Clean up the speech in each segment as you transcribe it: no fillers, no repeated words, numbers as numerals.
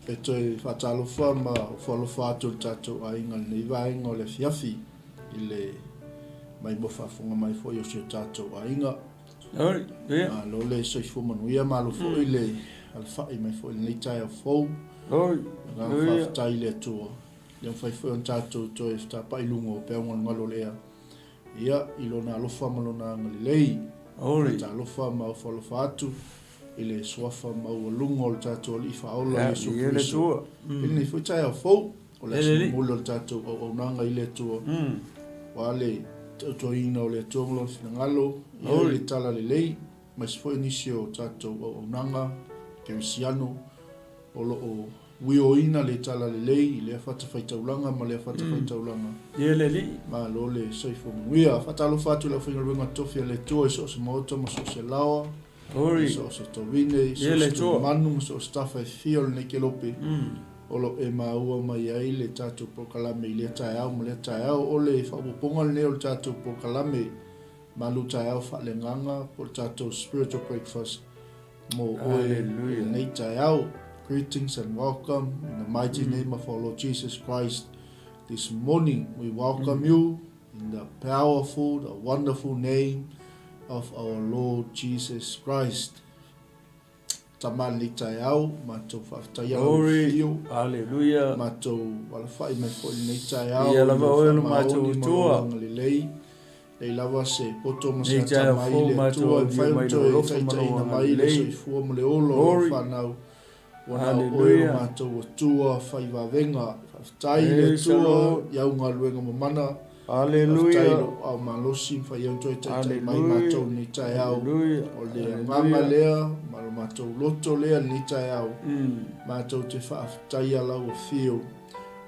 E toe faatalofa ma ofo alofa atu i le tatou aiga i lenei vaega o le afiafi i le maimoa faafofoga mai foi o si o tatou aiga. Malo le soifua manuia, malo foi le alafai mai foi i lenei taeao fou. Agaga faafetai i le Atua, ua mafai foi ona tatou toe fetapai i luga o peau galugalu o le ea, ia, i Lona alofa ma Lona agalelei. Faatalofa ma ofo alofa atu i le suafa maualuga o le tatou Alii Faaola Iesu Keriso i lenei foi taeao fou. O le aso mulimuli o le tatou auaunaga i le Atua, aua le tautoina o le Atua ma Lona finagalo ia i le talalelei, aemaise foi nisi o tatou auaunaga kerisiano o lo o uioina le talalelei i lea fatafaitaulaga ma lea fatafaitaulaga. Malo le soifua manuia. Faatalofa atu i le aufaigaluega totofi a le Atua i so o se maota ma so o se laoa. I so o se tovine, i so o se tulimanu ma so o se tafa e fia o lenei kelope, o lo o e maua mai ai le tatou polokalame i lea taeao ma lea taeao. O le faaopoopoga lenei o le tatou polokalame malu taeao faaleagaga po o le tatou spiritual breakfast mo oe i lenei taeao. Greetings and welcome in the mighty name of our Lord Jesus Christ. This morning we welcome you In the powerful, the wonderful name of our Lord Jesus Christ. Tama lenei taeao, matou faafetaia lau afio. Hallelujah. Matou alafai mai foi lenei taeao. Ia lava oe lo matou Atua. Lelei. Lei lava se poto ma se atamai i le Atua e mafai ona toe taitaiina mai le soifua ma le ola o lau fanau. Ua na o oe lo matou Atua fai vavega. Faafetai i le Atua i au galuega mamana. Faafetai i lou ao malosi ma fai ai ona toe taitai mai matou i lenei taeao. O le agaga lea ma lo matou loto lea i lenei taeao, matou te faafetaia lau afio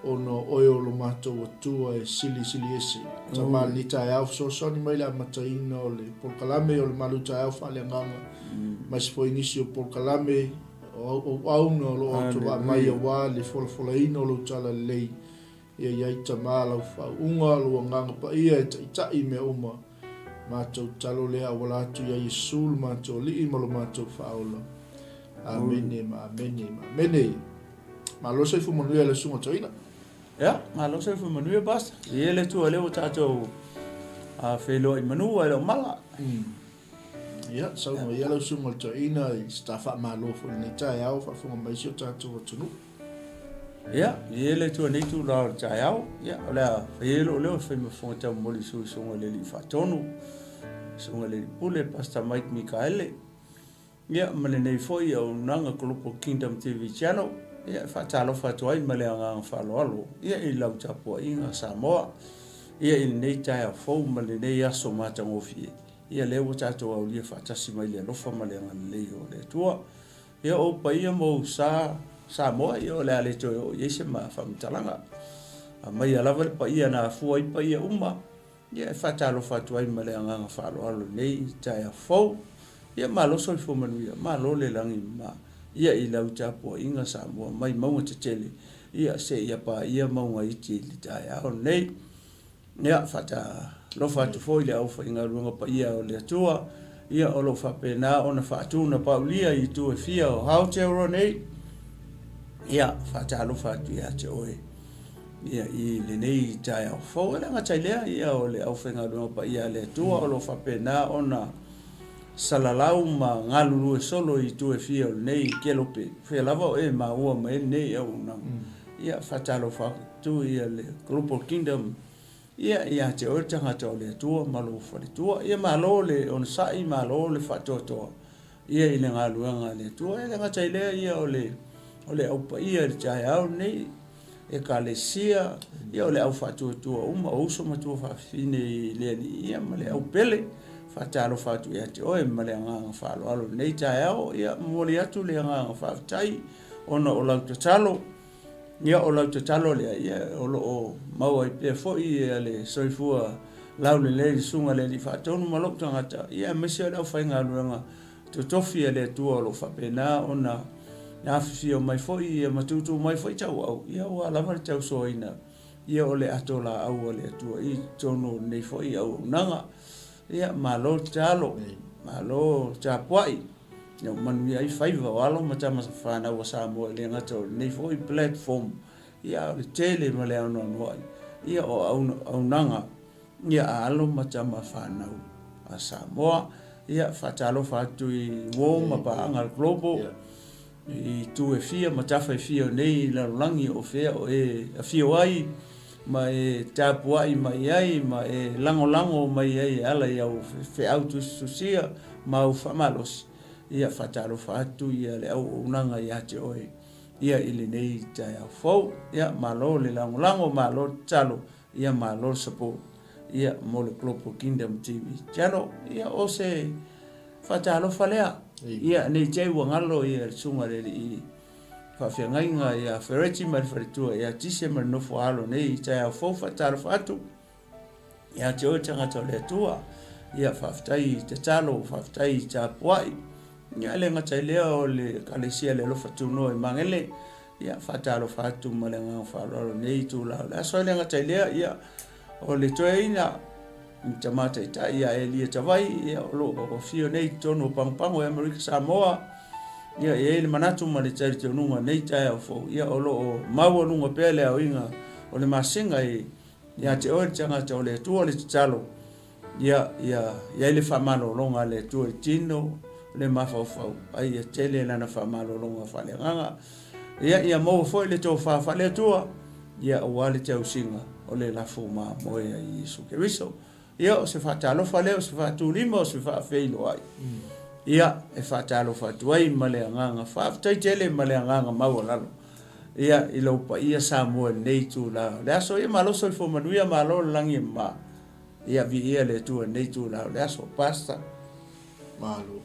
ona o oe o lo matou Atua e silisili ese. Tama i lenei taeao, fesoasoani mai i le amataina o le polokalame o le malu taeao faaleagaga, aemaise foi nisi o polokalame O auauauna o lo o autovaa mai aua le folafolaina o lou talalelei, ia i ai Tama lau faauuga, lou Agaga Paia e taitai i mea uma. Matou tatalo lea auala atu ia Iesu lo matou Alii ma lo matou Faaola. Amene ma amene ma amene. Malo soifua manuia i le Susuga Toeaina. Ia, malo soifua manuia Pastor. E i ai le Atua lea ua tatou feiloai manu ae le o mala. Ia, saunoa ia lau susuga i le toeaina i se ta faamalo foi i lenei taeao, faafofoga mai si o tatou atunuu. Ia, e i ai le Atua i lenei itula o le taeao, ia, o le a fai ai lou leo e fai ma fofoga taumoli i susuga i le Alii Faatonu, susuga i le Alii Pule, Pastor Mike Mikaele. Ia, ma lenei foi auaunaga Global Kingdom TV Channel, ia, e faatalofa atu ai ma le agaga faaaloalo, ia, i lau tapuaiga Samoa, ia, i lenei taeao fou ma lenei aso matagofie, ia, lea ua tatou aulia faatasi mai le alofa ma le agalelei o le Atua. Ia, o ou paia ma ou sa Samoa, ia, o le a le toe oo i ai se faamatalaga. Aumaia lava le paia na afua ai paia uma, Ia, e faatalofa atu ai ma le agaga faaaloalo i lenei taeao fou. Ia, malo soifua manuia, malo le lagi ma ia i lau tapuaiga Samoa mai mauga tetele, ia, seia paia mauga iti i le taeao lenei. Ia, faatalofa atu foi i le aufaigaluega paia o le Atua, ia, o lo o faapena ona faatuna paulia i itu e fia o Aotearoa nei. Ia, faatalofa atu ia te oe. Ia, i lenei taeao fou. E le gata i lea, ia, o le aufaigaluega paia a le Atua o lo o faapena ona salalau ma galulue solo i itu e fia o lenei kelope. O fea lava o e maua mai ai lenei auaunaga. Ia, faatalofa atu ia le Global Kingdom, ia, ia te oe le tagata o le Atua ma lou faletua. Ia, malo le onosai, malo le faatoatoa. Ia i le galuega a le Atua. E le gata i lea, ia o le, o le au paia i le taeao lenei, Ekalesia, ia o le au faatuatua uma, o uso ma tuafafine i le Alii, ia ma le au pele. Faatalofa atu ia te oe ma le agaga faaaloalo i lenei taeao, ia momoli atu le agaga faafetai ona o lau tatalo. Ia o lau tatalo lea, ia o lo o maua ai pea foi ia le soifua laulelei i le Susuga i le Alii Faatonu ma lou tagata, ia aemaise o le aufaigaluega totofi a le Atua o lo o faapena ona afifio mai foi ia ma tūtū mai foi tauau, ia aua lava le tausoaina ia o le ato laau a le Atua i totonu o lenei foi auaunaga. Ia malo tatalo, malo tapuai. Ina ua manuia ai faiva o alo ma tama fanau a Samoa e le gata o lenei foi platform, ia a o le tele ma le anoanoai ia o auaunaga ia a alo ma tama fanau a Samoa. Ia faatalofa atu i uo ma paaga a le Global i itu e fia ma tafa e fia o nei lalolagi o fea o e afio ai ma e tapuai mai ai ma e lagolago mai ai e ala i au feau tusitusia ma au faamalosi, ia faatalofa atu ia le auaunaga ia te oe ia i lenei taeao fou. Ia malo le lagolago, malo le tatalo, ia malo le support ia mo le Global Kingdom TV Channel. Ia o se faatalofa lea. Ia nei te i ua galo ia le susuga i le alii faafeagaiga ia Fereti ma le faletua ia Tise ma le nofo alo nei i taeao fou faatalofa atu ia te oe tagata o le Atua. Ia faafetai i tatalo, faafetai i tapuai. Ia le gata i lea o le Ekalesia le Alofa Tunoa i Magele. Ia faatalofa atu ma le agaga faaaloalo nei itula o le aso. E le gata i lea, ia o le toeaina i tama taitai ia Elia Tavai, ia o lo o afio nei i totonu o Pagopago i Amerika Samoa. Ia e i ai le manatu ma le talitonuga nei taeao fou, ia o lo o maualuga pea le aoina o le masega i ia te oe le tagata o le Atua le tatalo. Ia, ia i ai le faamalologa a le Atua i tino le mafaufau, a ia tele lana faamalologa faaleagaga. Ia, ia maua foi le tofa faale-Atua, ia aua le tausiga o le lafo mamoe a Iesu Keriso. Ia, o se faatalofa lea, o se faatulima, o se faafeiloai. Ia, e faatalofa atu ai ma le agaga faafetai tele ma le agaga maualalo. Ia, i lou paia Samoa i lenei itula o le aso. Ia, malo soifua manuia, malo le lagi e mama. Ia, viia le Atua i lenei itula o le aso. Pastor. Malo.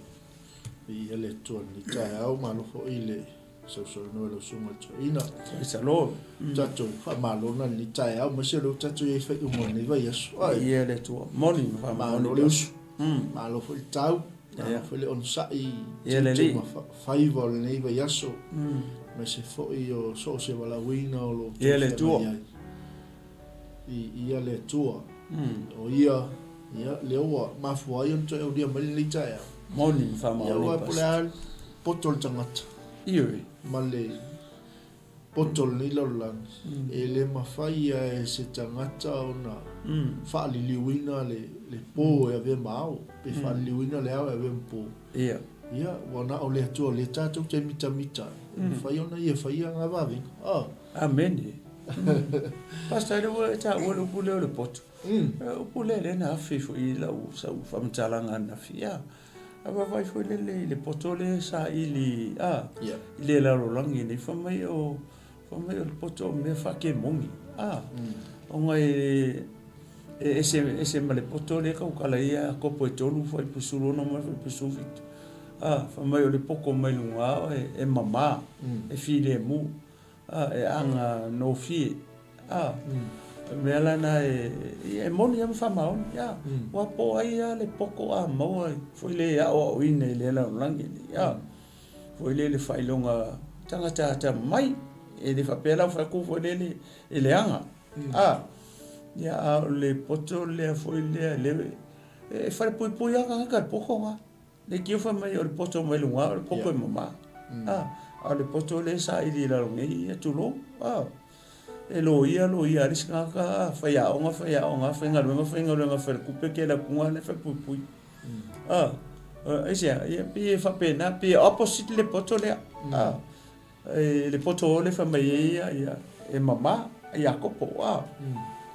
Viia le Atua i lenei taeao, malo foi le sausaunoa i lau susuga i le toeaina. Praise the Lord. Tatou faamalo na lenei taeao, aemaise o lea ua tatou i ai i faaiuga o lenei vaiaso. Ai. Viia le Atua. Moni ma faamaoni. Malo le usu. Malo foi le tau. Malo foi le onosai i tiute ma faiva o lenei vaiaso. Aemaise foi o so o se valaauina o lo o Viia le Atua. feagai ai. Viia le Atua. O ia, ia, lea ua mafua ai ona toe aulia mai lenei taeao. Moni ma faamaoni. Ia, aua po o le a le poto o le tagata. Ioe. Ma le poto o lenei lalolagi, e le mafai lava e se tagata ona faaliliuina le, le po e avea ma ao, pe faaliliuina le ao e avea ma po. Ia. Ia, ua na o le Atua lea tatou te mitamita ai, e mafai ona Ia faia ana vavega. Oh. Amene. Pastor, lea ua e taua le upu lea o le poto. Upu lea lea na afe foi i lau sau faamatalaga ananafi. Ia, a vaavaai foi lele i le poto lea e saili a, yeah. i le lalolagi nei, fai mai o, fai mai o le poto o mea faakemoni. A, ona e, e ese, ese ma le poto lea tautala ai ia kopo e tolu fuaiupu 16 ma le fuaiupu 17. A, fai mai o le poko mai luga e, e mamā, e filemu. A, e aga nofie. A, o le mea la lena e, e moni lava ma faamaoni. A, ua po ai lava le poko a maua foi le aoaoina i le lalolagi lenei. A, foi lele faailoga tagata atamamai. E le faapea la ua fai atu foi lele e leaga. A, ia a o le poto lea foi lea, le, e falepuipui lava tagata i le poto lena. Le tiofa mai o le poto mai luga o le poto e mama. A, a o le poto lea e saili i lalo nei, ia tulou. A, e loia, loia a le isi tagata, a, faiaoga, faiaoga, faigaluega, faigaluega, faletupe, kela kuga le falepuipui. A, aisea, ia pei e faapena, pei e opposite le poto lea. A, e le poto o le fai mai ai ia, ia, e mama, Iakopo, a,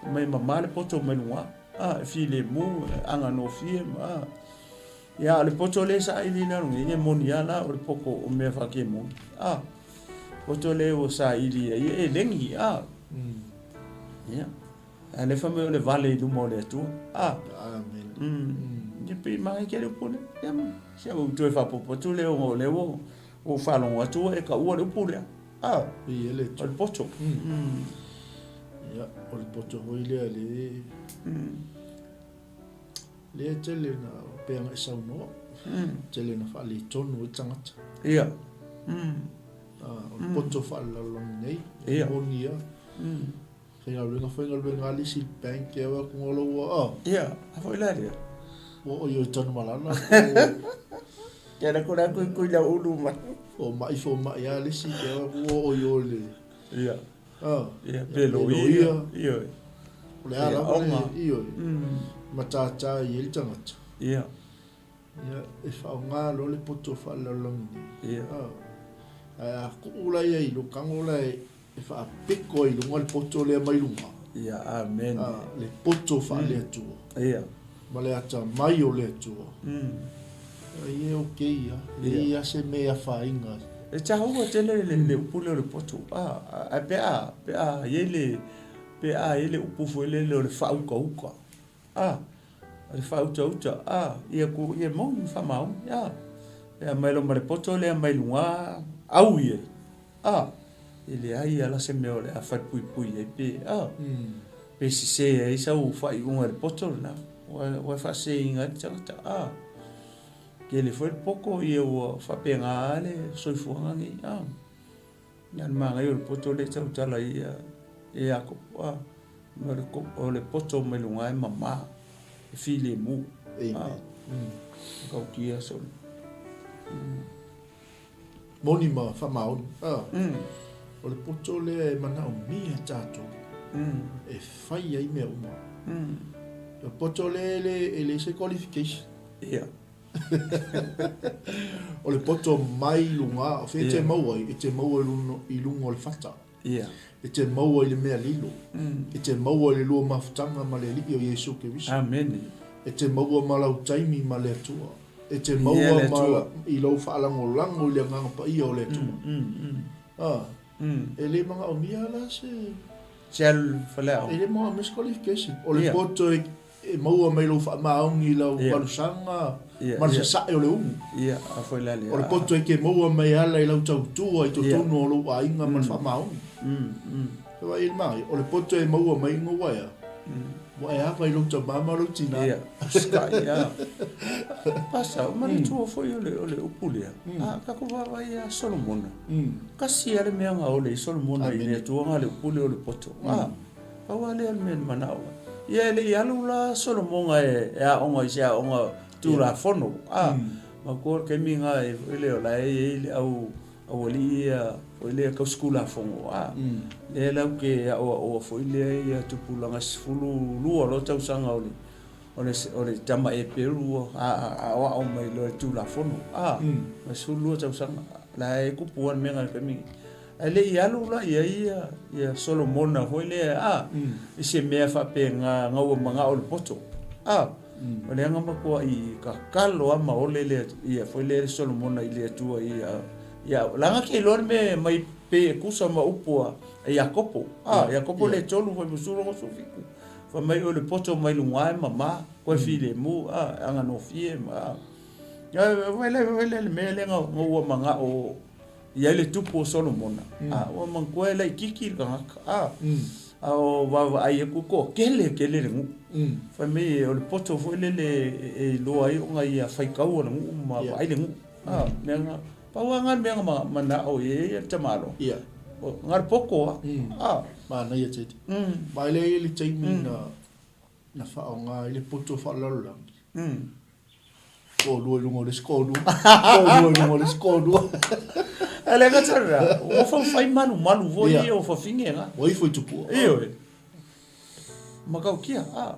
fai mai e mama le poto mai luga, a, e filemu, e aganoofie, ma, a. Ia, o le poto lea saili i lalo nei, e moni lava la o le poto o mea faakemoni. A, poto lea ua saili ai e legi, a. Ia, a lea fai mai o le vale i luma o le Atua. A. Amen. Ia pei manaia tele upu lea. Ia, se ua toe faaopoopo atu lea ona o lea ua ou faalogo atu ua e taua le upu lea. A, Ia le o le poto. Ia, o le poto foi lea le Lea e tele na pei ona e saunoa, tele na faaletonu ai tagata. Ia. O le poto faalelalolagi nei, e moni lava. Faigaluega, faigaluega lava le isi i le bank e o atu loa ua, Ia, a foi la lea. Ua oi oi Tanumalala. Ia la kula kui kui la ulu mai. Fomai fomai lava le isi ke ua oo i o i le. Ia. Ah. Ia pe loia. Ioe. O le a lava le, ioe. Matata i ai le tagata. Ia. Ia, e faaaoga loa le poto faalelalolagi nei. Ia. Ah. Ae a tuu la ia i luga, tago la e faapito ai i luga le poto lea mai luga. Ia, amen. Ah, le poto faale-Atua. Ia. Ma le atamai o le Atua. Ai e okay ia. E leai lava se mea e afaina ai. E taua tele le upu lea o le poto. Ah, ae pe a, pe a i ai le, pe a i ai le upu foi lele o le faautauta. Ah, o le faautauta, ah, ia ku, ia moni ma faamaoni, ah. E aumai loa ma le poto lea mai luga, au i ai. A, e leai lava la se mea o le a falepuipui ai pe, a, pe sese ai sau faaiuga i le poto lena, ua e faaseseina ai le tagata, a. Tele foi le poto, ia ua faapena lava le soifuaga nei, a. Na o le manaia o le poto lea e tautala ai ia Iakopo, a, o le poto mai luga e mama, e filemu, a. Matautia solo. Moni ma faamaoni. A. O le poto lea e manaomia e tatou e fai ai mea uma. O le poto lea e leai se qualification. Ia. O le poto mai luga, o fea e te maua ai? E te maua i luga o le fata. Ia. E te maua i le mea lilo. E te maua i le lua mafutaga ma le Alii o Iesu Keriso. Amene. E te maua ma lau taimi ma le Atua. E te maua ma i lou faalagolago i le Agaga Paia o le Atua. A, e le manaomia la se... Se alu i le faleaoga. E le manaomia se qualification. O le poto e E maua mai lou faamaoni i lau valusaga ma le sasae o le umu. O le poto e te maua mai e ala i lau tautua i totonu o lou aiga ma le faamaoni. E vaai i le manaia, o le poto e maua mai ina ua ea, ua e ava i lou tama ma lou tina. Ia, usitai, ia. Pasa, o manatua foi o le upu lea, a tatou vaavaai ia Solomona, tasi lava le mea na ole ai Solomona i le Atua na o le upu lea o le poto. Pau lava lea o le mea na manao ai. Ia e le i alu la Solomona e aoga i se aoga Tulafono, a, manatua le taimi lena e foi lea o la e i ai le au aualii ia foi lea tausi Tulafono, a, lea latou te aoaoa foi lea ia tupulaga 12 loa tausaga o le o le tama Eperu a aoao mai loa i le Tulafono, a, ma 12 tausaga, la e tupu lava le mea lena i le taimi lenei. Ae le i alu la i ai ia Solomona foi lea, a, i se mea faapena na ua manao le poto, a, o lea na matuai tatalo lava ma ole le ia foi lea Solomona i le Atua ia, ia, leaga te iloa le mea e aumai pei e tusa ma upu a Iakopo, a, Iakopo le tolu fai ma sulu 67, fai mai o le poto mai luga e mama, koe filemu, a, e aganoofie ma, a. Vaai le mea lea na ua manao i ai le tupu o Solomona, a ua manatua e laitiiti le tagata, a, a o vaavaai atu e toatele tele le nuu. Fai mai o le poto foi lele e iloa ai ona ia faitau le nuu ma vaai le nuu. A, mea na, pau lava na le mea na manao i ai le tamaloa. Ia. Na o le poto lava. A. Manaia tele. Vaai lea i ai le taimi na faaaoga ai le poto faalelalolagi. Toalua i luga o le isi toalua. Toalua i luga o le isi toalua. E le gata i lea, ua faufai malumalu foi ia o fafine na. Ua ifo i tupua. Ioe. Matautia, a.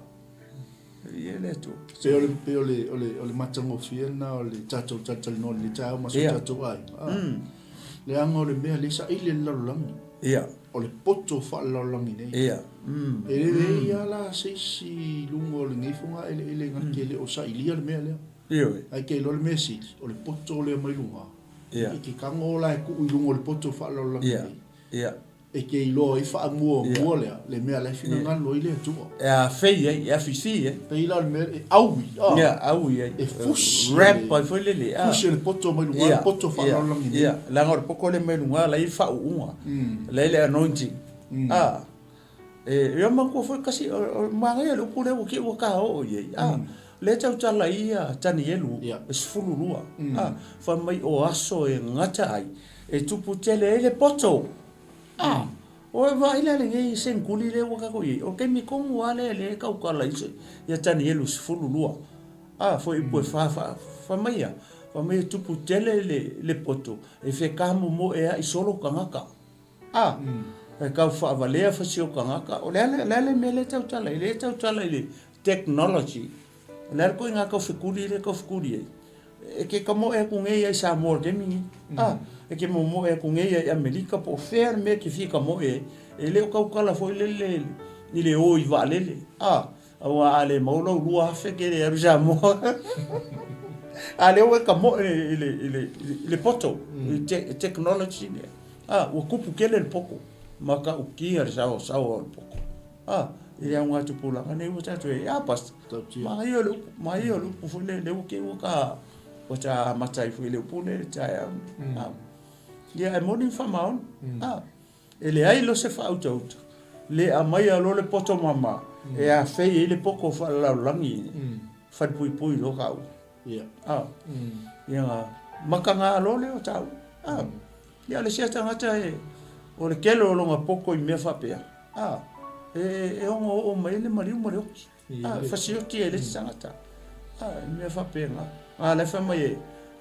Ia le Atua. Pei o le, pei o le, o le, o le matagofie lena o le tatou talatalanoa i lenei taeao ma so tatou aiga. A. Leaga o le mea lea e saili e le lalolagi. Ia. O le poto faalelalolagi nei. Ia. E leai lava la se isi i luga o lenei fogaeleele na te le o sailia le mea lea. Ioe. Ae te iloa le mea sili, o le poto lea mai luga. Ia. I te tago la e tuu i luga o le poto faalelalolagi nei. Ia. E te iloa ai faamuamua lea, le mea la e finagalo ai le Atua. E afei ai, e afifi ai. Pei la o le mea e aui, a. Ia, aui ai. E fusi. Wrap ai foi lele, a. Fusi e le poto mai luga, le poto faalelalolagi nei. Ia, leaga o le poto lea mai luga la e i ai le faauuga. La e i ai le anointing. A. E ia manatua foi kasi, o manaia le upu lea ua te i ua ta oo i ai, a. Lea e tautala ai ia Tanielu e 12, a. Fai mai o aso e gata ai, e tupu tele ai le poto. A. O e vaai la lenei seneturi lea ua tatou i ai, o le taimi tonu lava lea lea e tautala ai ia Tanielu 12, a, foi upu e fa, fai mai ia. Fai mai e tupu tele le, le poto, e fekamomoe ai solo tagata. A, e tau faavalea fasi o tagata. O le a le, le a le mea lea e tautala ai? Lea e tautala i le technology. O le a le ituaiga tau fetuli lea e tau fetuli ai? E te tamoe atu nei lava i Samoa i le taimi lenei. A, e te momoe atu nei lava i Amerika po o fea le mea e te fia tamoe ai. E le o tautala foi lele i le o i vaalele. A, aua a le maua lau 2000 e te le alu i Samoa. A lea ua e tamoe i le, i le, i le poto, i le technology lea. A, ua tupu tele le poto, matautia le saoasaoa o le poto. A, i le auga tupulaga nei ua tatou i ai, a Pastor, manaia le upu, manaia le upu foi lea, lea ua te ua ta, ua ta amata ai foi i le upu lea i le taeao. A, ia ae moni ma faamaoni. A, e leai loa se faautauta, le aumaia loa le poto mama, e afei ai le poto faalelalolagi, falepuipui loa taua. Ia. A, ia mataga loa lea o taua. A, ia o le isi tagata e, o le tele o lona poto i mea faapea, a, e, e ono oo mai ai le maliu ma le oti. A, e fasioti ai le isi tagata. A, i mea faapena. A, la e fai mai e,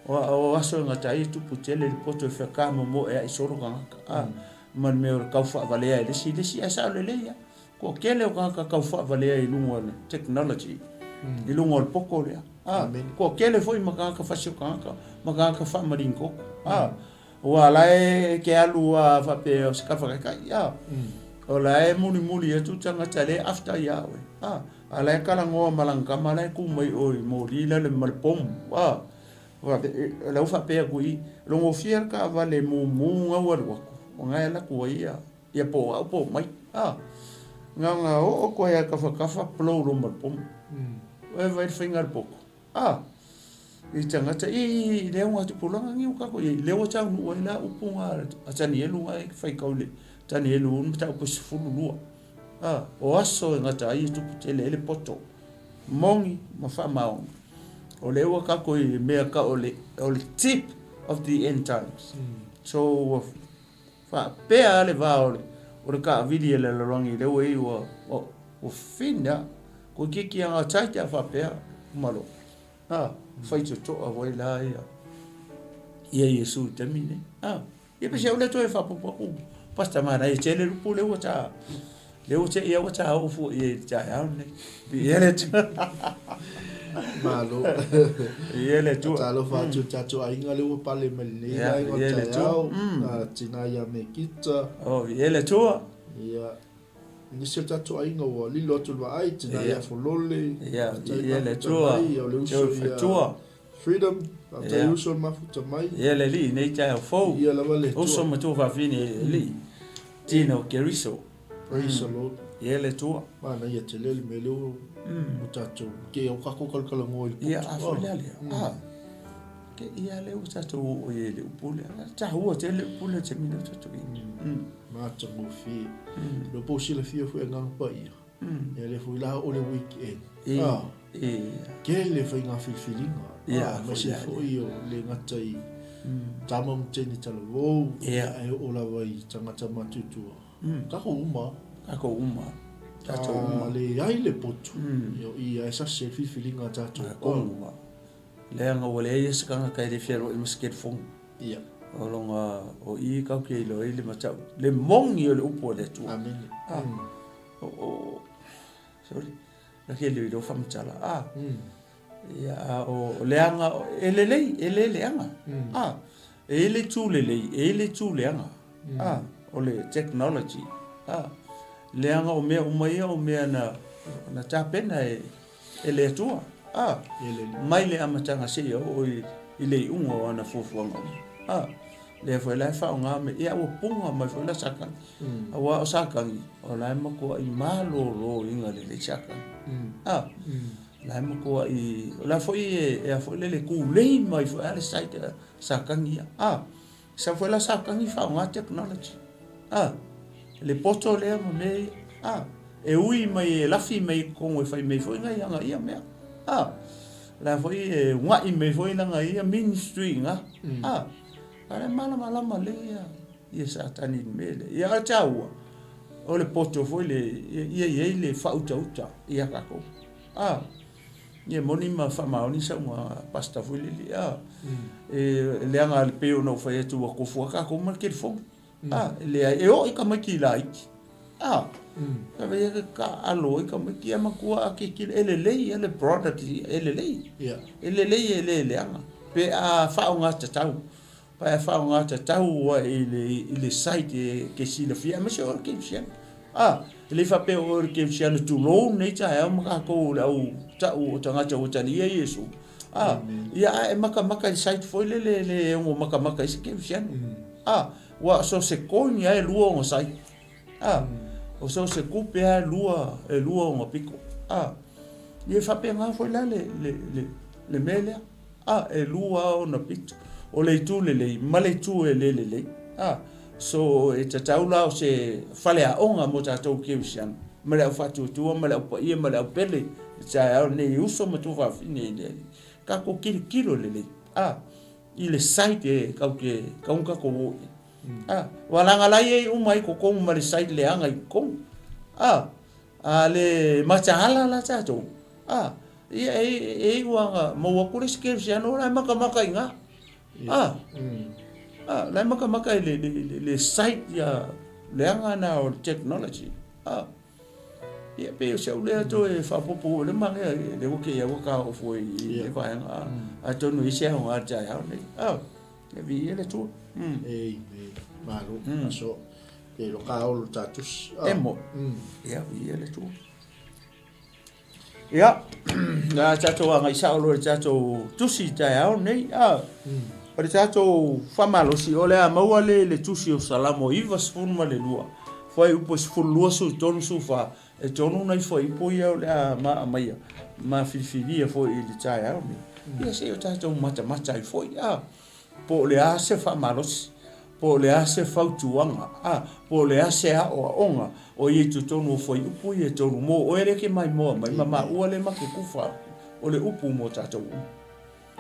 o, o aso e gata ai e tupu tele le poto e fekamomoe ai solo tagata. A, ma le mea o le tau faavalea e le isi i le isi, ae sao lelei lava. Kua tele o tagata tau faavalea i luga o le technology, i luga o le poto lea. A, kua tele foi ma tagata fasi o tagata, ma tagata faamaligi toto. A, aua o la e te alu lava faapea o se tala faataitai, a, o la e mulimuli atu tagata lea e after ia oe. A, a la e talanoa ma lana tama la e tu mai o i moli la le ma le pomu. A, o la ua faapea atu i i, logofia le taavale mumu na ua alu atu, o na e alu atu ai ia. Ia po o au po o mai. A, na ona oo koe a tafatafa blow loa ma le pomu. Oe vaai le faiga a le poto. A, i tagata, i, i, i le augatupulaga ni ua tatou i ai, lea ua taunuu ai la upu na a Tanielu na e faitau i le Tanielu mataupu e 12. A, o aso e gata ai e tupu tele ai le poto. Moni ma faamaoni. O lea ua tatou i le mea tau o le, o le tip of the end times. So, ua Faapea lava le va o le, o le taavili a le lalolagi lea ua i ai ua, ua, ua fefini lava. Toeitiiti lava tight a faapea uma loa. A, faitotoa foi la ia, ia Iesu i le taimi lenei. A, ia pei se au lea toe faaopoopo atu, Pastor manaia tele le upu lea ua ta, Lea ua te ia ua ta oo fua i ai i le taeao lenei. Viia le Atua. Malo. Viia le Atua. Talofa atu i le tatou aiga lea ua pale mai lenei Ia, vaega o viia le le Atua. taeao. A tina ia Mekita. Oh, viia le Atua. Ia, nisi o le tatou aiga ua lilo atu le vaai, tina Ia. ia Folole. Ia, Faafetai viia le mafuta Atua. mai, o le uso Joe ia Fatua. Freedom. Faafetai Ia. uso le mafuta mai. Ia le alii i nei taeao fou. Ia lava le Atua. Uso matua faafine i le alii. Tino Keriso. Praise the Lord. Ia le Atua. Manaia tele le mea lea ua tatou, ke o kākou kalakalanoa i le poto. Ia, a foi lea lea. A, ke ia lea ua tatou oo i ai i le upu lea. Taua tele le upu lea i le taimi lea ua tatou i ai. Matagofie. Lea po o silafia foi Agaga Paia. Ia lea foi la o le weekend. A, tele faiga filifiliga. Ia, aemaise foi o le gata i tama ma teine talavou, ae oo lava i tagata matutua. Takou uma. Takou uma. Tatou uma. A leai le potu, ia o i e sasi ai le filifiliga a tatou. Takou uma. Leaga ua leai se tagata e le fealuai ma se telefoni. Ia. O lona, o i kau ke iloa ai le matau, le moni o le upu a le Atua. Amene. A, o, o, sorry, la ke leo iloa faamatala. A, ia, a o leaga, e lelei, e le leaga. A, e i le itu lelei, e i le itu leaga. A, o le technology. A, leaga o mea uma ia o mea na, na tapena e, e le Atua. A, mai le amataga seia oo i, i le iuga o ana fuafuaga uma. A, lea foi la e faaaoga me, ia ua puga mai foi la Satani. Aua o Satani, o la e matuai maloloina lelei Satani. A, la e matuai, o la foi e, e a foi lele tulei mai foi lava le site a Satani ia. A, sau foi la Satani faaaoga technology. A, le poto lea ma mea ia. A, e ui mai e lafi mai i totonu e fai mai foi nai ana ia mea. A, la foi e una'i mai foi lana ia ministry i ina. A, a la e malamalama lelei ia. Ia Satani i le mea lea. Ia a taua, o le poto foi le, ia i ai le faautauta ia tatou. A, Ia moni ma faamaoni saunoaga a Pastor foi lele a. E leaga le pei ona ou fai atu ua tofu lava tatou ma le telefoni. A, e leai, e oo i tamaiti laiti. A, ave ia taaalo ai tamaiti ia matua a tilotilo, e lelei ia le product e lelei. E lelei e le leaga pe a faaaoga tatau. Pe a faaaoga tatau ai i le site e te silafia aemaise oe o le kerisiano. A, e le faapea o oe o le kerisiano tulou lenei taeao ma tatou le au tau o tagata ua talia Iesu. A, ia a e matamata i le site foi lele e le ono matamata ai se kerisiano. A, aua so o se coin lava e lua ona site. A, o so o se tupe lava e lua, e lua ona pito. A, ia e faapena foi la le, le, le, le mea lea. A, e lua lava ona pito, o le itu lelei ma le itu e le lelei. A, so e tatau la o se faleaoga mo tatou kerisiano ma le au faatuatua ma le au paia ma le au pele i taeao lenei e uso ma tuafafine i le Alii. Tatou tilotilo lelei, a, i le site e tatou te tatau ona tatou o i ai. A, aua leaga la e i ai uma i totonu ma le site leaga i totonu. A, a le mataala la tatou, a, ia e, e iu lava ina maua atu le isi kerisiano la e matamata i ina. A, a, la e matamata i le, le, le, le site ia leaga na o le technology. A, ia pei o si au lea toe faaopoopo le manaia le ua kēia ua taofi foi i le vaega. A, atonu e i ai se aoga i le taeao lenei. A. E viia le Atua. Amen. Malo. Aso. Pe lo ka olo ta tusi. E mo. Ia, viia le Atua. Ia, na tatou agai sao loa i le tatou tusi i taeao nei. A, o le tatou faamalosi, o le a maua le le tusi o Salamo 92, fuaiupu e 12, 13, 14, e tolu nai fuaiupu ia o le a ma aumaia ma filifilia foi i le taeao nei. Ia se i o tatou matamata ai foi, a, po o le a se faamalosi, po o le a se fautuaga, a, po o le a se aoaoga o i ai i totonu o fuaiupu ia e tolu mo oe lea e te maimoa mai ma maua lea ma te kufa atu, o le upu mo tatou uma.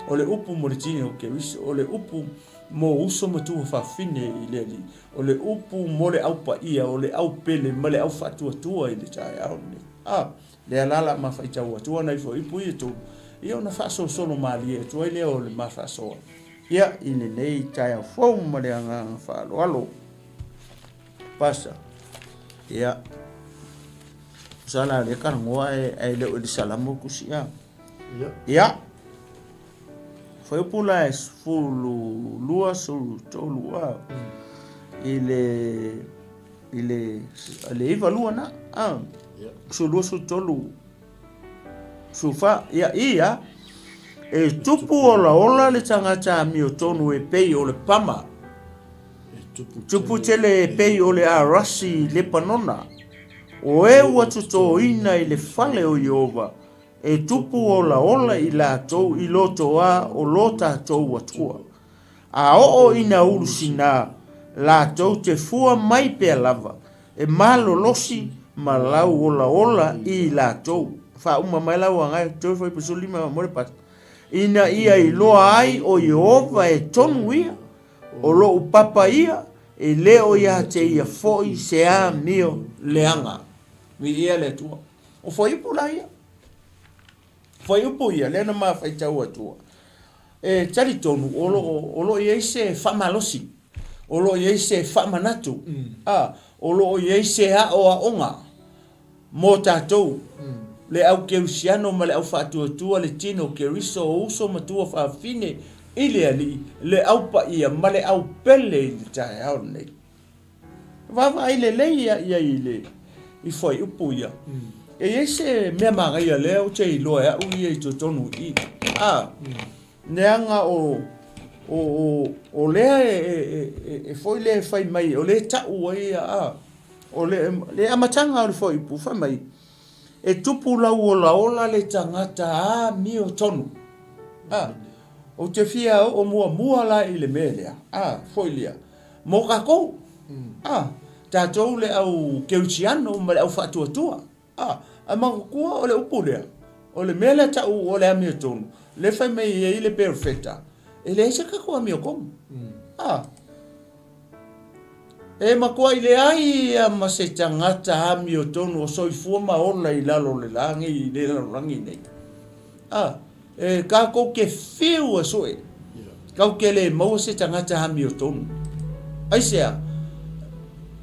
O le upu mo le tino o Keriso, o le upu mo uso ma tuafafine i le Alii, o le upu mo le au paia, o le au pele ma le au faatuatua i le taeao lenei. A, lea la la ma faitau atua nai fuaiupu ia e tolu, ia ona faasolosolo malie atu ai lea o le ma faasoa, ia, i lenei taeao fou ma le agaga faaaloalo. Pastor, ia, tusa la lea talanoa ae le o i le Salamo tusi a. Ia. Fuaiupu la e 12, 13 a. I le i le le iva lua na. A. 12, 13 14. Ia ia e tupu olaola le tagata amiotonu e pei o le pama. Tupu tele e pei o le arasi i Lepanona. O e ua totoina i le fale o Ieova, E tupu olaola i latou i lotoa o lo tatou Atua. A oo ina ulusinā, latou te fua mai pea lava, e malolosi ma lau olaola i latou. Faauma mai lau agae, toe foi pa 15 ma mo le pasi. Ina ia iloa ai o Ieova e tonu ia, o loʻu papa ia, e le o ia te ia foi se amio leaga. Viia le Atua. O fuaiupu la ia. Fuaiupu ia, lea na ma faitau atua. E talitonu, o lo o, o lo o i ai se faamalosi, o lo o i ai se faamanatu, a, o lo o i ai se aoaoga mo tatou, le au kerisiano ma le au faatuatua, le tino Keriso, o uso ma tuafafine i le Alii, le au paia ma le au pele i le taeao lenei. Vaavaai lelei ia i ai i le i fuaiupu ia. E i ai se mea manaia lea ou te iloa e au ia i totonu i i. A, leaga o, o, o, o lea e, e, e, e foi lea e fai mai, o lea e tau ai ia, a, o le, le amataga o le fuaiupu, fai mai, e tupu lauolaola le tagata amiotonu. A, ou te fia oo muamua la i le mea lea, a, foi lea, Mo tatou, a, tatou le au kerisiano ma le au faatuatua, a, ae manatua o le upu lea, o le mea lea tau o le amiotonu, lea fai mai ai le perofeta, e leai se tatou amiotonu, a. E matuai leai ia ma se tagata amiotonu o soifua ma ola i lalo o le lagi, i le lalolagi nei. A, e kākou ke whiu a soe, kau ke le maua se tagata amiotonu. Aisea?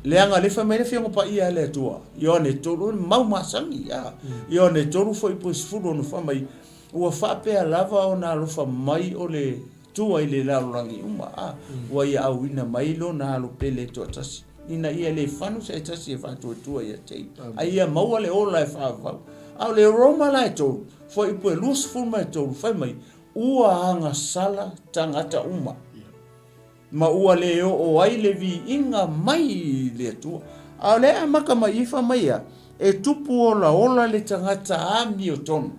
Leaga le fai mai le Afioga Paia a le Atua, Ioane 3, mau masani, a, Ioane 3 fuaiupu e 16 fai mai, Ua faapea lava ona alofa mai o le Atua i le lalolagi uma, a, ua ia auina mai lona Alo pele e toatasi, ina ia le fanu se tasi e faatuatua ia te ia, a ia maua le ola e faavavau. A o le Roma la e 3, fuaiupu e 23, fai mai, Ua agasala tagata uma, ma ua le oo ai le viiga mai i le Atua. A o lea e amata mai i fai mai a, e tupu olaola le tagata amiotonu.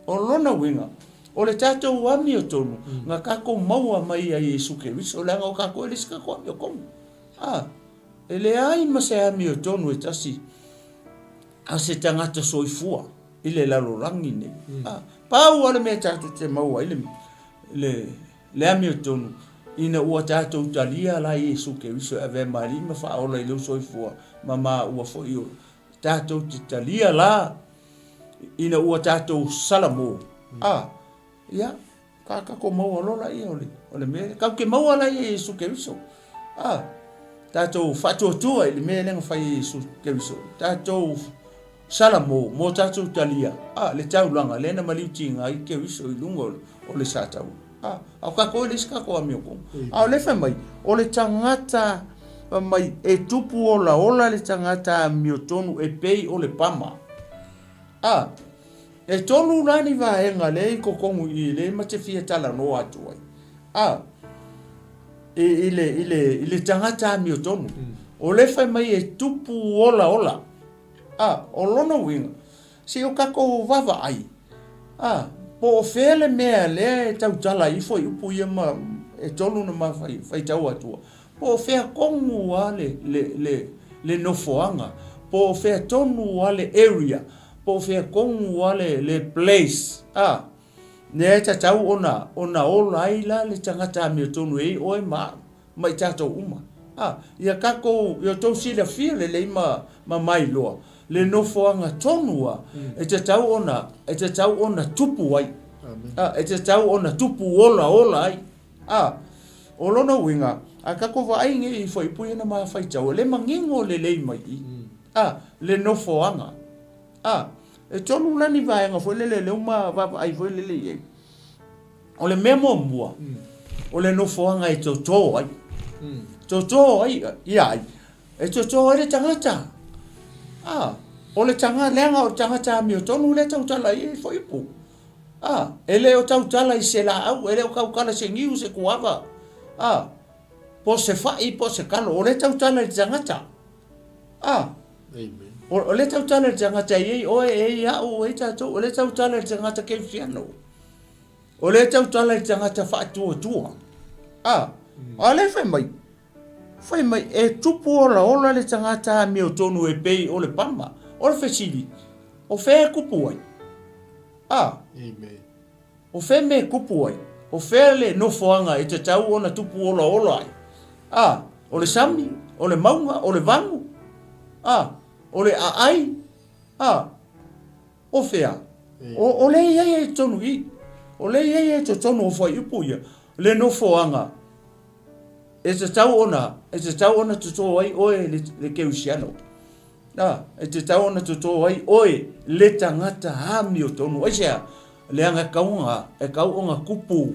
O lona uiga, o le tatou amiotonu, na tatou maua mai ia Iesu Keriso, leaga o tatou e le isi tatou amiotonu. A, e leai ma se amiotonu e tasi a se tagata soifua i le lalolagi nei. A, pau lava le mea tatou te maua ai le, le, le amiotonu, ina ua tatou talia la Iesu Keriso e avea ma Alii ma Faaola i lou soifua ma maua foi o tatou te talia la ina ua tatou salamo, a, ia, ka tatou maua loa laia o le, o le mea lea. Tatou te maua laia i Iesu Keriso. A, tatou faatuatua i le mea lea na fai e Iesu Keriso. Tatou salamo mo tatou talia, a, le taulaga lea na maliutiga ai Keriso i luga o le, o le sataua. A, a o tatou e leai se tatou amiotoga. A o lea fai mai, o le tagata fai mai e tupu olaola le tagata amiotonu e pei o le pama. A, e tolu la ni vaega lea i totonu i i lea ma te fia talanoa atu ai. A, i, i, le, i, le, i le tagata amiotonu. O lea fai mai e tupu olaola. A, o lona uiga, se o tatou vaavaai, a, po o fea le mea lea e tautala ai fuaiupu ia ma e tolu na ma faitau atua, po o fea tonu lava le, le, le, le nofoaga, po o fea tonu lava le area, po o fea tonu lava le, le place, a, lea e tatau ona, ona ola ai la le tagata amiotonu e i ai oe ma au. ma i tatou uma. A, ia tatou, ia outou silafia lelei ma, ma mailoa, le nofoaga tonu a, e tatau ona, e tatau ona tupu ai. A, e tatau ona tupu olaola ai. A, o lona uiga, a tatou vaai nei i fuaiupu ia na ma faitaua, le manino lelei mai i, a, le nofoaga. A, e tolu la ni vaega foi lele lea ua ma vaavaai foi lele i ai. O le mea muamua, o le nofoaga e toto ai. Toto ai, ia ai. E toto ai le tagata. Ah, o le tagata, leaga o le tagata amiotonu lea e tautala i ai fuaiupu. Ah, e le o tautala i se laau, e le o tautala i se niu, se kuava. Ah, po o se fai, po o se kalo, o lea e tautala i le tagata. Ah, Amen. O lea e tautala i le tagata e i ai oe, e i ai au, e i ai tatou, o lea e tautala i le tagata kerisiano. O lea e tautala i le tagata faatuatua. A, a lea fai mai, fai mai, e tupu olaola le tagata amiotonu e pei o le pama. O le fesili, o fea e kupu ai? A, Amen. o fea mea e kupu ai? O fea le nofoaga e tatau ona tupu olaola ai? A, o le sami, o le mauga, o le vagu? A, o le aai? A, O fea? O, o lea e i ai ai totonu i i. O lea e i ai ai totonu o fuaiupu ia, le nofoaga e tatau ona, e tatau ona totō ai oe le, le kerisiano. A, e tatau ona totō ai oe le tagata amiotonu. Aisea? Leaga e kau ona, e kau ona kupu,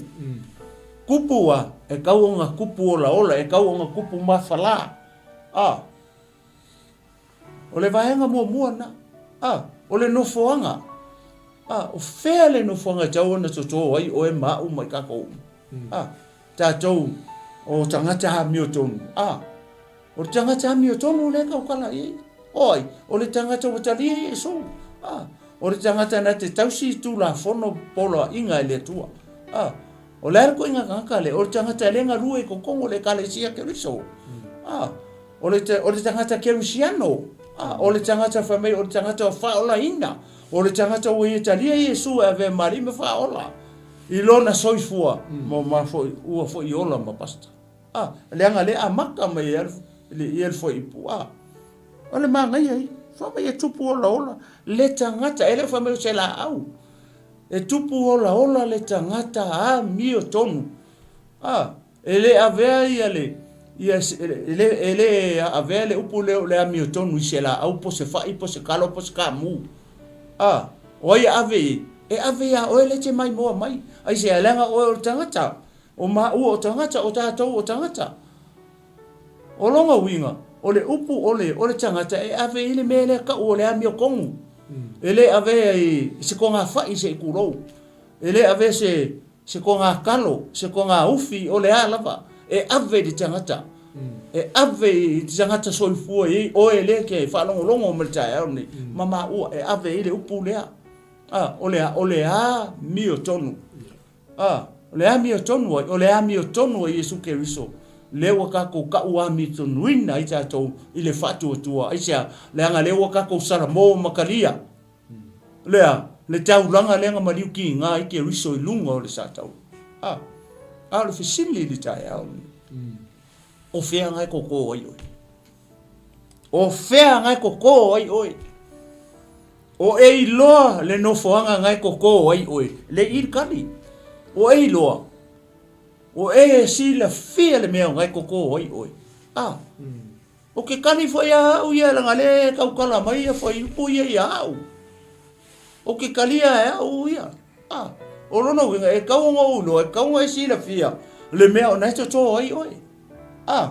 kupu a, e kau ona kupu olaola, e kau ona kupu mafalā. A. O le vaega muamua lena, a, o le nofoaga. A, o fea le nofoaga e tatau ona totō ai oe ma au ma i tatou uma? A, tatou o tagata amiotonu. A, o le tagata amiotonu lea e tautala i ai. O ai? O le tagata ua talia Iesu. A, o le tagata na te tausi i Tulafono poloaiga e le Atua. A, o le a le koiga tagata lea? O le tagata e le galue i totonu o le Ekalesia Keriso. A, O le, o le tagata kerisiano, a, o le tagata fai mai, o le tagata faaolaina, o le tagata ua ia talia Iesu e avea ma alii ma faaola i lona soifua, ma, ma foi, ua foi ola ma pastor. A, leaga lea amata mai ai le, ia le fuaiupu, a, o le manaia ia, fai mai e tupu olaola le tagata, e le o fai mai o se laau. E tupu olaola le tagata amiotonu. A, e le avea ia le, ia, e le, e le avea le upu lea o le amiotonu i se laau po o se fai po o se kalo po o se kamu. A, o ai e ave i ai? E ave iā oe lea e te maimoa mai. Aisea? Leaga oe o le tagata. O maua o tagata, o tatou o tagata. O lona uiga, o le upu o le, o le tagata e ave i le mea lea tau o le amiotonu. E le avea i se togafai se i tulou. E le avea se, se togatalo, se togaufi, o le a lava. E ave i le tagata. E ave i le tagata soifua i ai oe lea e te faalogologo mai i le taeao lenei, ma maua, e ave i ai le upu lea. A, o le a? O le amiotonu. A, o le amiotonu ai? O le amiotonu a Iesu Keriso, lea ua tatou tau amiotonuina ai tatou i le faatuatua. Aisea? Leaga lea ua tatou salamo ma talia. Lea, le taulaga lea na maliu kiga ai Keriso i luga o le sataua. A, a o le fesili i le taeao lenei, o fea na e koko ai oe? O fea na e koko ai oe? O e iloa le nofoaga na e koko ai oe, le i le kali. O e iloa, o e silafia le mea na e koko ai oe. A, o ke kali foi a au ia leaga lea e tautala mai ia fuaiupu ia ia au. O ke kalia e au ia. A, o lona uiga, e tatau ona ou iloa, e tatau ona e silafia le mea o na e toto ai oe. A,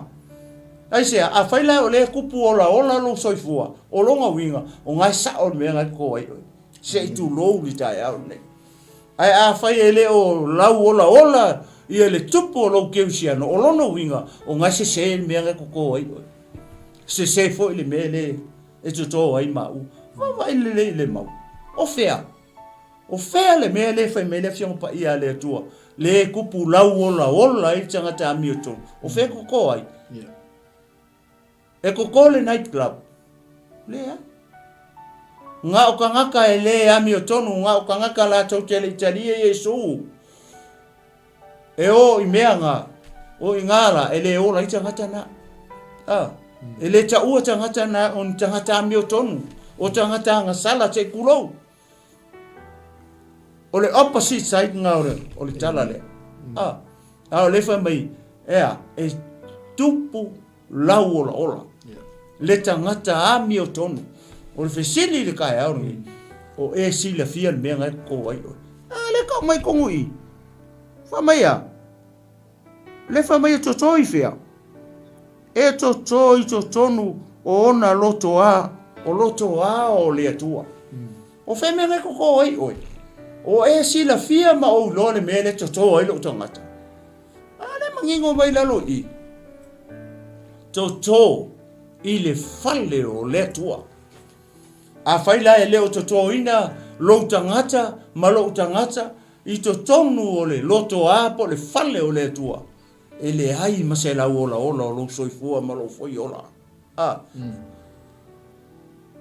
aisea, afai la o lea e tupu olaola lou soifua, o lona uiga, o na e sao le mea na e toto ai oe. Se i tulou le taeao lenei. Ae afai e le o lau olaola ia le tupu o lou kerisiano, o lona uiga, o na e sese le mea na e toto ai oe. Sese foi le mea le e toto ai maua. Vaavaai lelei i le mau. O fea? O fea le mea lea e fai mai ai le Afioga Paia a le Atua, le kupu lau olaola ai le tagata amiotonu? O fea e koko ai? E koko le night club? Leai. Na o tagata e le amiotonu, na o tagata latou te le i talia Iesu. E o i mea na, o i ngā la, e le ola ai tagata na. A, e le taua tagata na o ni tagata amiotonu, o tagata agasala te kulou. O le opposite side nga o le tala lea. A, a o le fai mai, ea, e tupu lau olaola. Le tagata amiotonu. O le fesili i le taeao lenei, o e silafia le mea na e koko ai oe. A, le kau mai kogu i. Fai mai a, le fai mai e toto i fea. E toto i totonu o ona loto a, o loto a o le Atua. O fea mea na e koko ai oe? O e silafia ma ou iloa le mea le toto ai lou tagata. A le manino mai lalo i toto i le fale o le Atua. Afai la e le o totoina lou tagata ma lou tagata i totonu o le loto a po o le fale o le Atua, e leai ma se lau olaola o lou soifua ma lou foi ola. A.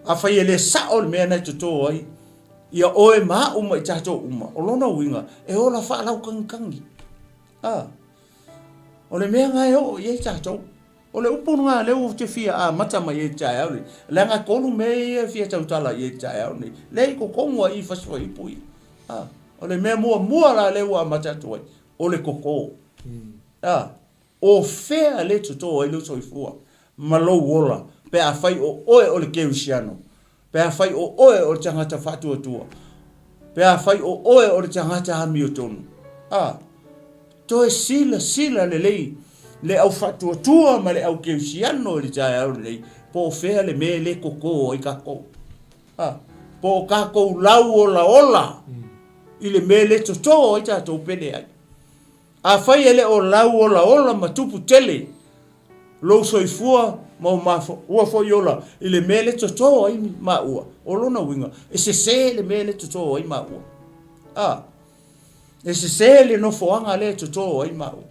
Afai e le sao le mea na e toto ai, ia oe ma au ma i tatou uma, o lona uiga, e ola faalaukagikagi. A. O le mea na e oo i ai tatou. O le upu lena lea ou te fia amata mai ai i le taeao lenei, leaga e tolu mea ia e fia tautala i ai i le taeao lenei, lea e i totonu lava i i fasifuaiupu ia. A. O le mea muamua la lea ua amata atu ai, o le koko. A. O fea le toto ai lou soifua ma lou ola pe afai o oe o le kerisiano, pe afai o oe o le tagata faatuatua, pe afai o oe o le tagata amiotonu? A. Toe silasila lelei le au faatuatua ma le au kerisiano i le taeao lenei po o fea le mea e le koko ai takou. A. Po o takou lau olaola i le mea e le toto ai tatou pe leai. Afai e le o lau olaola ma tupu tele lou soifua ma o maua foi ola i le mea le toto ai maua, o lona uiga, e sese le mea le toto ai maua. A, e sese le nofoaga lea e toto ai maua.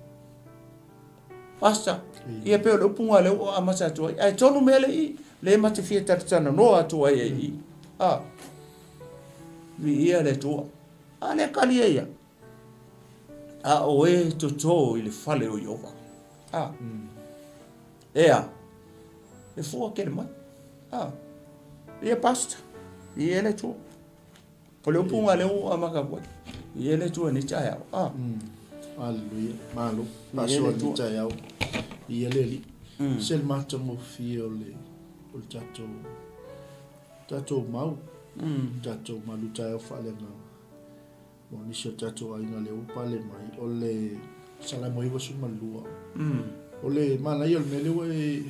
Pastor, ia pei o le upu lena lea ua amata atu ai. Ae tolu mea le i, le ma te fia talatalanoa atu ai ai i. A, viia le Atua. A lea kali e ia. A o e toto i le fale o Ieova. A. Ea, e fua kele mai. A. Ia pastor, ia le Atua. O le upu lena lea ua ou amata atu ai. Viia le Atua i lenei taeao. Ah. Aleluia. Malo. Faasoa i lenei taeao. Viia le Alii. Se le matagofie o le o le tatou tatou mau. Tatou malu taeao faaleagaga. O nisi o tatou aiga lea ua pale mai, o le Salamo 92. O le manaia o le mea lea ua e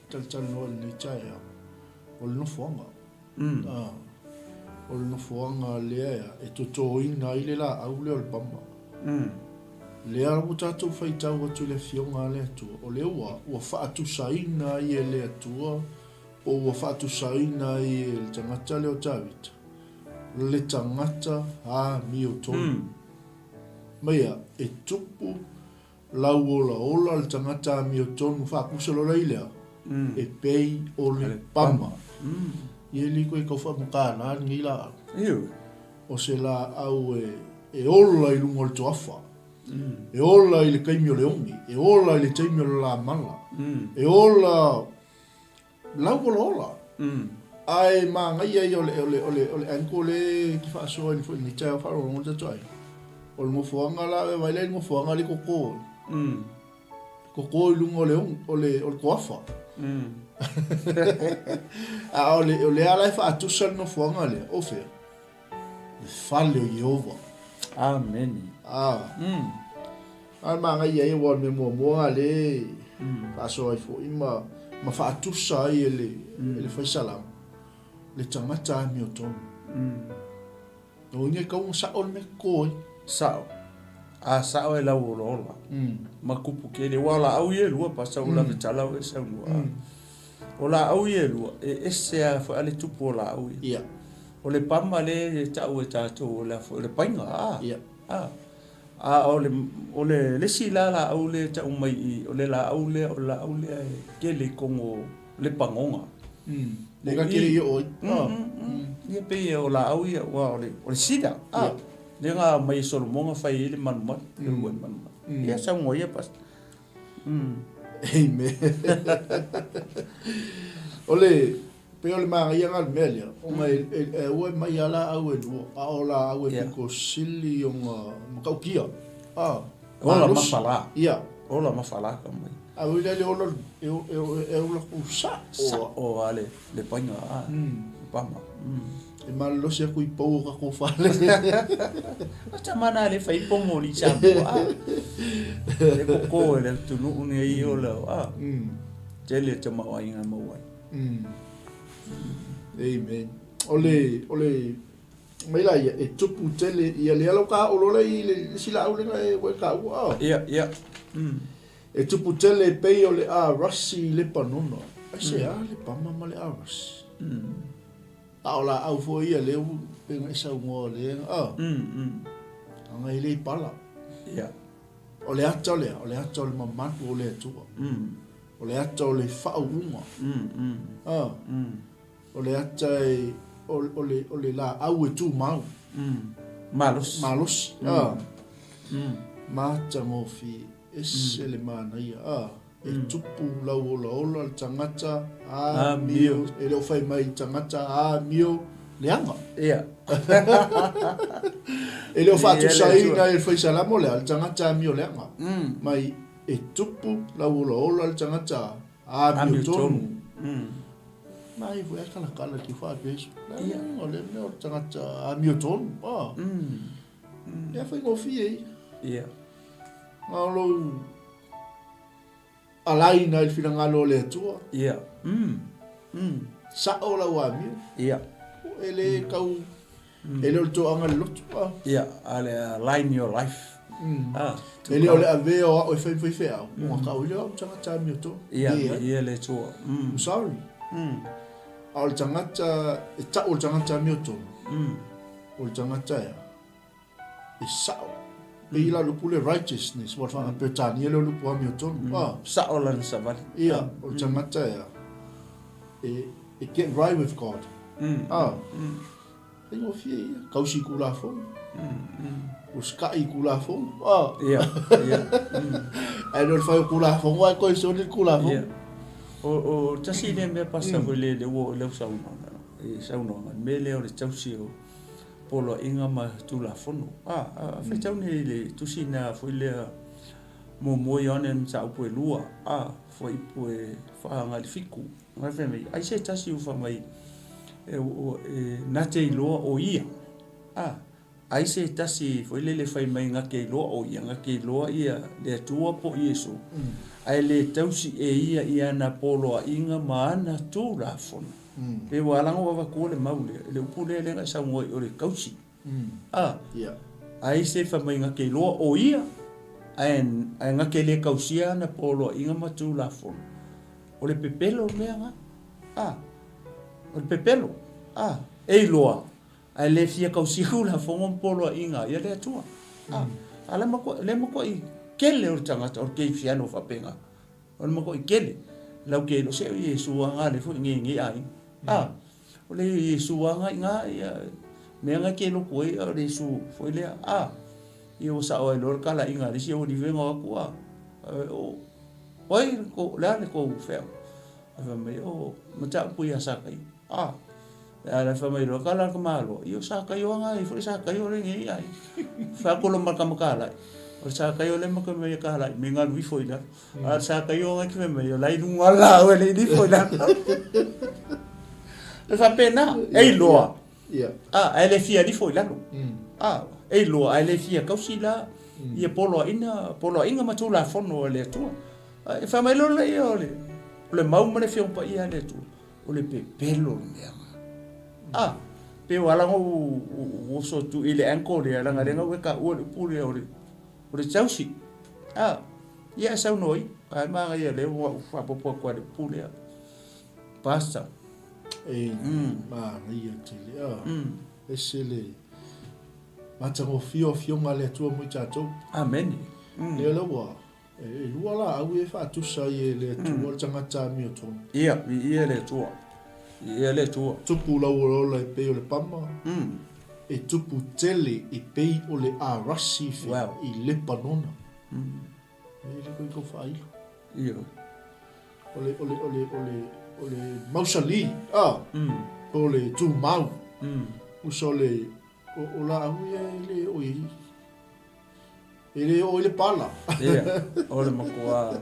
talatalanoa i lenei taeao, o le nofoaga. O le nofoaga lea e totoina ai le laau lea o le pama. Lea ua tatou faitau atu i le Afioga a le Atua, o lea ua ua faatusaina ai e le Atua, po ua faatusaina ai e le tagata lea o Tavita, le tagata amiotonu. Mai a, e tupu lauolaola le tagata amiotonu faakusa lola i lea, e pei o le pama. Ia e le koe tau faamatala lenei laau. O se laau e ola i luga o le toafa. E ola i le taimi o le oge, e ola i le taimi o le lamala, e ola Lauolaola. Ae manaia ia o le, o le, o le, o le angle lea e te faasoa ai foi i lenei taeao faalogologo le tatou aiga. O le nofoaga la, e vaai la i le nofoaga lea e koko ai. Koko i luga o le, o le, o le toafa. A o le, o lea la e faatusa le nofoaga lea, o fea? Le fale o Ieova. Amene. A. A manaia ia aua o le mea muamua lena lea e faasoa ai foi ma ma faatusa ai e le e le fai salamo le tagata amiotonu. Lona uiga e tatau ona sao le mea e toto ai. Sao. A sao e lauolaola. Ma kupu tele. Aua o laau ia e lua pasa ua lave tala oe e saunoa. O laau ia e lua, e ese lava foi a le tupu o laau ia. Ia. O le pama lea e tau e tatou o le a foi, o le paiga, a. Ia. A. A o le, o le isi la laau lea e tau mai i i, o le laau lea, o le laau lea e tele i totonu o Lepagoga. Lea ka tele i oo ai. Ia pei o laau ia, aua o le, o le cedar, a. Lea na aumai e Solomona fai ai le malumalu, le uluai malumalu. Ia saunoa ia Pastor. Amen. O le, pei o le manaia lena o le mea lea, ona e aua e mai lava laau e lua, a o laau e pito sili ona matautia. A, Ola mafala. Ia. Ola mafala ka mai. A oi le ola e e ola ku sa. O a le le painga a. Pama. E malolosi aku i pou o kakou fale. O tama na le fai pomo li Samoa. Le koko e le atunuu nei o le a. Tele tamaoaiga e maua ai. Amen. O le, o le, mai la ia, e tupu tele, ia lea lau ka olo le i le isi laau lena e ua e taua. Ia, ia. E tupu tele e pei o le arasi i Lepanona. Aisea le pama ma le arasi? A o laau foi ia lea ua pei ona e saunoa lea, a? Leaga e le pala. Ia. O le ata lea, o le ata o le mamalu o le Atua. O le ata o le faauuga. A? O le ata e, o, o le, o le laau e tumau. Malosi. Malosi. A? Matagofie. Ese le manaia. A? E tupu lauolaola le tagata amio, e le o fai mai tagata amio leaga. Ia. E le o faatusaina e le fai salamo lea le tagata amio leaga. Mai e tupu lauolaola le tagata amiotonu. Mai foi a kalakala ki whaapea. Ia. O le mea o le tagata amiotonu. Ah. Ia faigofie ia. Ia. Na o lou Alaina i le finagalo o le Atua. Ia. Sao lau amio. Ia. E le tau, e le o le toaga i le lotu. Ah. Ia, a le align your life. Ah, e le o le avea o au e fai faifeau, ona tau ai lea o au tagata amiotonu. Ia, ia le Atua. I'm sorry. A o le tagata, e tau o le tagata amiotonu, o le tagata ea, E sao. Pei la lupu le righteousness, ua whanga Peretania leo lupu amiotonu. Ah. Sao lana savali. Ia, o le tagata ea, e, e get right with God. Ah. Faigofie ia, kausi i Kulafono. Usikai i Kulafono. Ah. Ia, ia. Ae le o le whai o Kulafono, ae koe soni le Kulafono. Ia. O, o tasi lea mea pasta foi le, le ua o i lau saunoaga, i saunoaga, le mea lea o le tausi o. Poloaiga ma Tulafono. A, a faitau nei i le tusi na foi lea muamua Ioane i le mataupu e 2, a, fuaiupu e 4 agai i le 7. Na fai mai, ai se tasi ua fai mai, e, e, na te iloa o ia. A, ai se tasi foi lele fai mai na te iloa o ia, na te iloa ia le Atua po o Iesu, ae le tausi e ia i ana poloaiga ma ana Tulafono. Pei ua ala ona ou avatua le mau lea, le upu lea lea na e saunoa ai o le tausi. A, ai se fai mai na te iloa o ia, ae, ae na te le tausia ana poloaiga ma Tulafono. O le pepelo le mea na. A, o le pepelo. A, e iloa, ae le fia tausia Tulafono ma poloaiga ia le Atua. A, a le matua, le matuai tele o le tagata o le kerisiano faapena. O le matuai tele. Lau ke lo se o Iesu a nga le foi nge nge ai. A, o le Iesu a nga inga ia mea nga ke loko ai o le Iesu foi lea. A, ia ua sao ai loa le kala inga le isi au ni venga o aku a. O, oi ko le a le kou fea. A fai mai, o, mataupu ia Sakai. A, a le fai mai loa, kala ka malo. Ia o Sakai o anga i foi Sakai o le nge ai. Fa ko lo maka makala. O Sakai o le maka mai kala me ngalu ifo i lalo. A Sakai o anga ki mai o lai lunga la o le ifo i lalo. E faapena, e iloa. A, ae le fia lifo i lalo. A, e iloa, ae le fia kausi la, ia poloaiga, poloaiga ma Tulafono a le Atua. E fai mai loa lea o le, o le mau ma le Afioga Paia a le Atua, o le pepelo le mea lena. A, pei ua ala ona ou oso atu i le angle lea, leaga lea na ou taua le upu lea o le, o le tausi. A, ia e saunoa ia, ae manaia lea ua ou faaopoopo atu ai i le upu lea. Pastor. E, manaia tele. A, ese le matagofie o Afioga a le Atua mo i tatou. Amene. Lea la ua E lua laau ia e faatusa ai e le Atua le tagata amiotonu. Ia, viia le Atua. Viia le Atua. Tupu lauolaola e pei o le pama, e tupu tele e pei o le arasi i Lepanona. E le koe kau faailo. Ioe. O le, o le, o le, o le, o le mausali, a, po o le tumau. Usa o le, o, o laau ia e le oo i E le oo i le pala. Ia, o le matua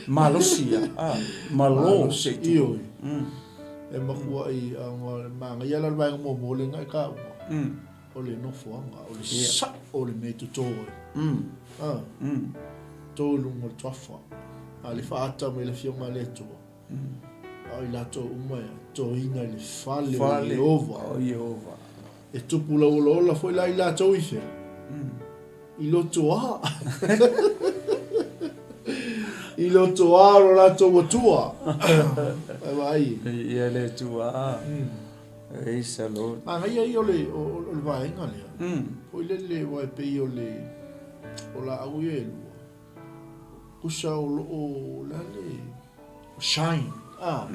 malosi ia, a, malo se i tupu. Ioe. E makuaʻi manaia la le vaega muamua lea na e taua, o le nofoaga, o le saʻo o le mea e toto ai. A, toto i luga o le tuafa, a le faaata mai le Afioga a le Atua, a o i latou uma e totoina i le fale o Ieova. O Ieova. E tupu lauolaola foi la i latou i fea? I loto a. I loto a lo latou Atua. Ai vaai. Ia le Atua. Praise the Lord. Manaia ia o le, o, o le vaega lea. Foi lele aua e pei o le, o laau ia e lua. Kusa o lo o, le a le, shine, a.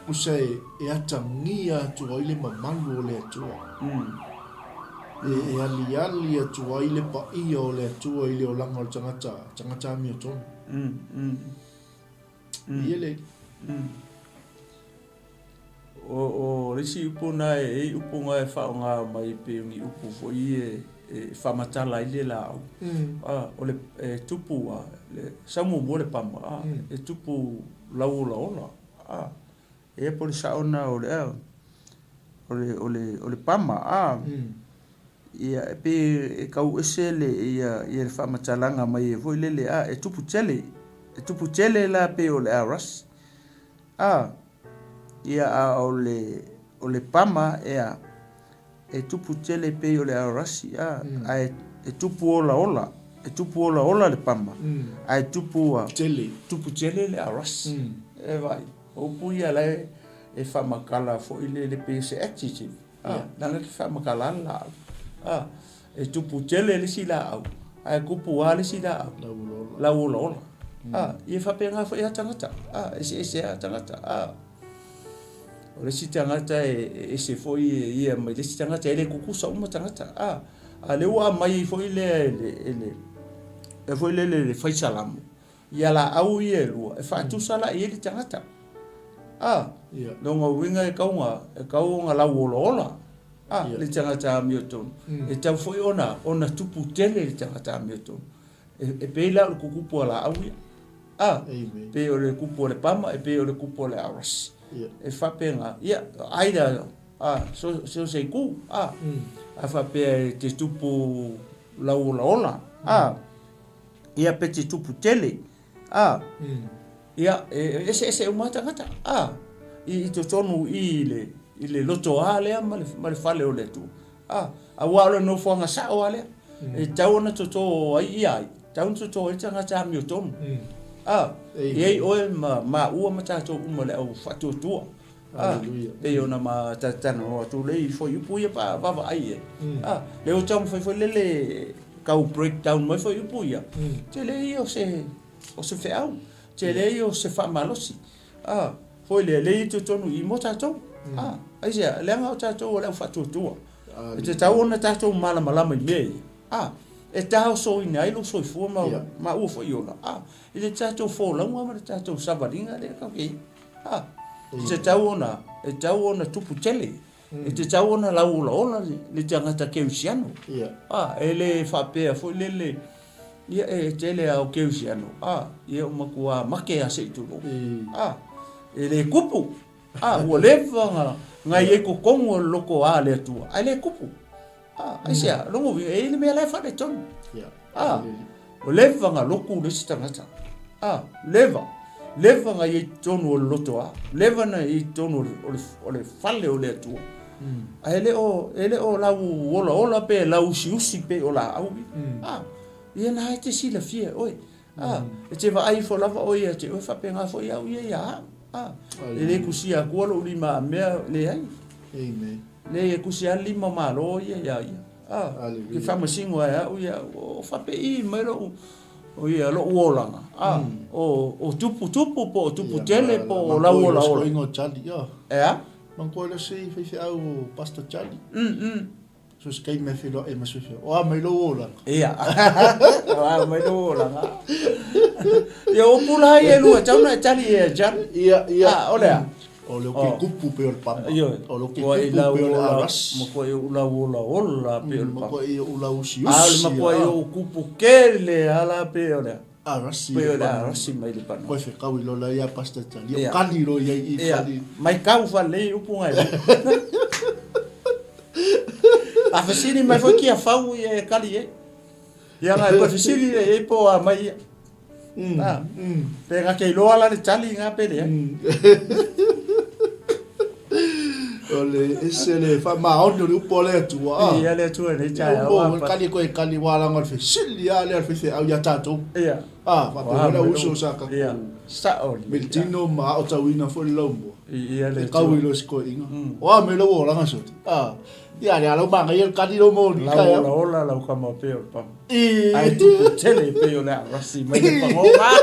Kusa e, e atagia atu ai le mamalu o le Atua. E, e aliali atu ai le paia o le Atua i le olaga o le tagata, tagata amiotonu. Ia le. O, o le isi upu na e, e upu na e faaaoga mai pei o ni upu foi e, e faamatala ai le laau. A, o le e tupu a, le sau muamua le pama, a, e tupu lauolaola. A, e po o le sao na o le a, o le, o le, o le pama, a. Ia, e pei e kau ese le, ia, ia le faamatalaga mai e foi lele, a, e tupu tele, e tupu tele la pei o le aras. A, ia, a o le, o le pama, ea, e tupu tele pei o le aorasi, a, ae e tupu olaola, e tupu olaola le pama, ae tupu, a, Tele. tupu tele le aorasi. E vaai, o upu ia la e, e faamatala foi lele pei se adjective, a, leaga e te faamatala le laau, a, e tupu tele le isi laau, ae tupu lava le isi laau, lauolaola. A, ia faapena foi lava tagata, a, eseese lava tagata, a. O le isi tagata e ese foi ia mai le isi tagata, e le tutusa uma tagata, a. A o lea ua aumai foi lea e le, e le, e foi lele le fai salamo, ia laau ia e lua, e faatusa la i ai le tagata. A, lona uiga e tatau ona, e tatau ona lauolaola. A, le tagata amiotonu. E tatau foi ona, ona tupu tele le tagata amiotonu. E, e pei la o le kukupu a laau ia. A, pei o le kupu o le pama, e pei o le kupu o le aurasi. E faapena, ia, either, a, so, so se itu, a, a faapea e te tupu lauolaola, a, ia pe te tupu tele, a, ia, e eseese uma lava tagata, a, i totonu i le, i le lotoa lea ma le, ma le fale o le Atua, a, aua o le nofoaga sao lava lea, e tatau ona toto ai ia ai, tatau ona toto ai le tagata amiotonu, a, e i ai oe ma maua ma tatou uma le au faatuatua, a, pei ona ma talatalanoa atu le fuaiupu ia pe a vaavaai i ai, a, lea ua taumafai foi lele tau break down mai fuaiupu ia, tele ia o se, o se feau, tele ia o se faamalosi, a, foi lea, lea i totonu i mo tatou, a, aisea, leaga o tatou o le au faatuatua, e tatau ona tatou malamalama i mea ia, a, e taosoina ai lou soifua ma, maua foi ola, a, i le tatou folauga ma le tatou savaliga lea tatou te i ai. A, e tatau ona, e tatau ona tupu tele. E tatau ona lauolaola le tagata kerisiano. A, e le faapea foi lele, ia e tele lava o kerisiano, a, ia ua matua make lava se i tulou. A, e le kupu. A, ua leva ona i ai totonu o le lotoa a le Atua, ae le kupu. A, aisea, lona uiga, e i ai le mea la e faaletonu. A, ua leva ona lotu le isi tagata. A, leva, leva ona i ai i totonu o le lotoa, leva ona i ai i totonu o le fale o le Atua. Ae le o, e le o lau olaola pe lau usiusi pei o laau ia. A, ia na e te silafia e oe. A, e te vaai ifo lava oe ia te oe faapena foi au ia ia au. A, e le kusia atua lou lima a mea, leai. Amen. Leai, e kusi lava le lima o Malo ia ia ia. A, ke faamasino ai au ia, o faapei mai lou, o ia, lou olaga. A, o, o tupu tupu po o tupu tele po o lau olaola. Ia, Charlie, ia. E a? Manatua le si faifeau o Pastor Charlie. So se taimi e feiloai ma se faifeau, o a mai lou olaga? Ia, o a mai lou olaga? Ia, o upu la ia e lua, tau na e tali ia Charlie. Ia, ia. A, o le a? O le oki kupu pei o le pama. O le oki kupu pei o le aras. Matua i ou lau ola ola pei o le pama. Matua i ou lau usiusi. A o le matua i ou kupu kele ala pei o le arasi. Pei o le arasi mai le pama. Koe whekau i lola ia Pastor Charlie. Ia kali ro ia i kali. Mai kau whalei upu ngai. A fesili mai foi kia fau ia e kali e. Ia ngai koe fesili e e po a mai ia. Pe nga kei loa la le tali nga pe lea. O le ese le faamaoni o le upu a le Atua. Ah. Ia le Atua nei taeao. Upu o kali koe kali wā langa o le fesili a lea o le faifeau iā tatou. Ia. Ah, faapea foi le uso sa tatou. Ia. Sao. Militino ma aotauina foi le laumua. Ia le Atua. E kau i lo se koeina. O a me lou olaga sote. Ah. Ia le alo manaia le kali lou moni. Lau ola ola lau kama pei o le pama. Ae tupu tele pei o le arasi mai le pagoga.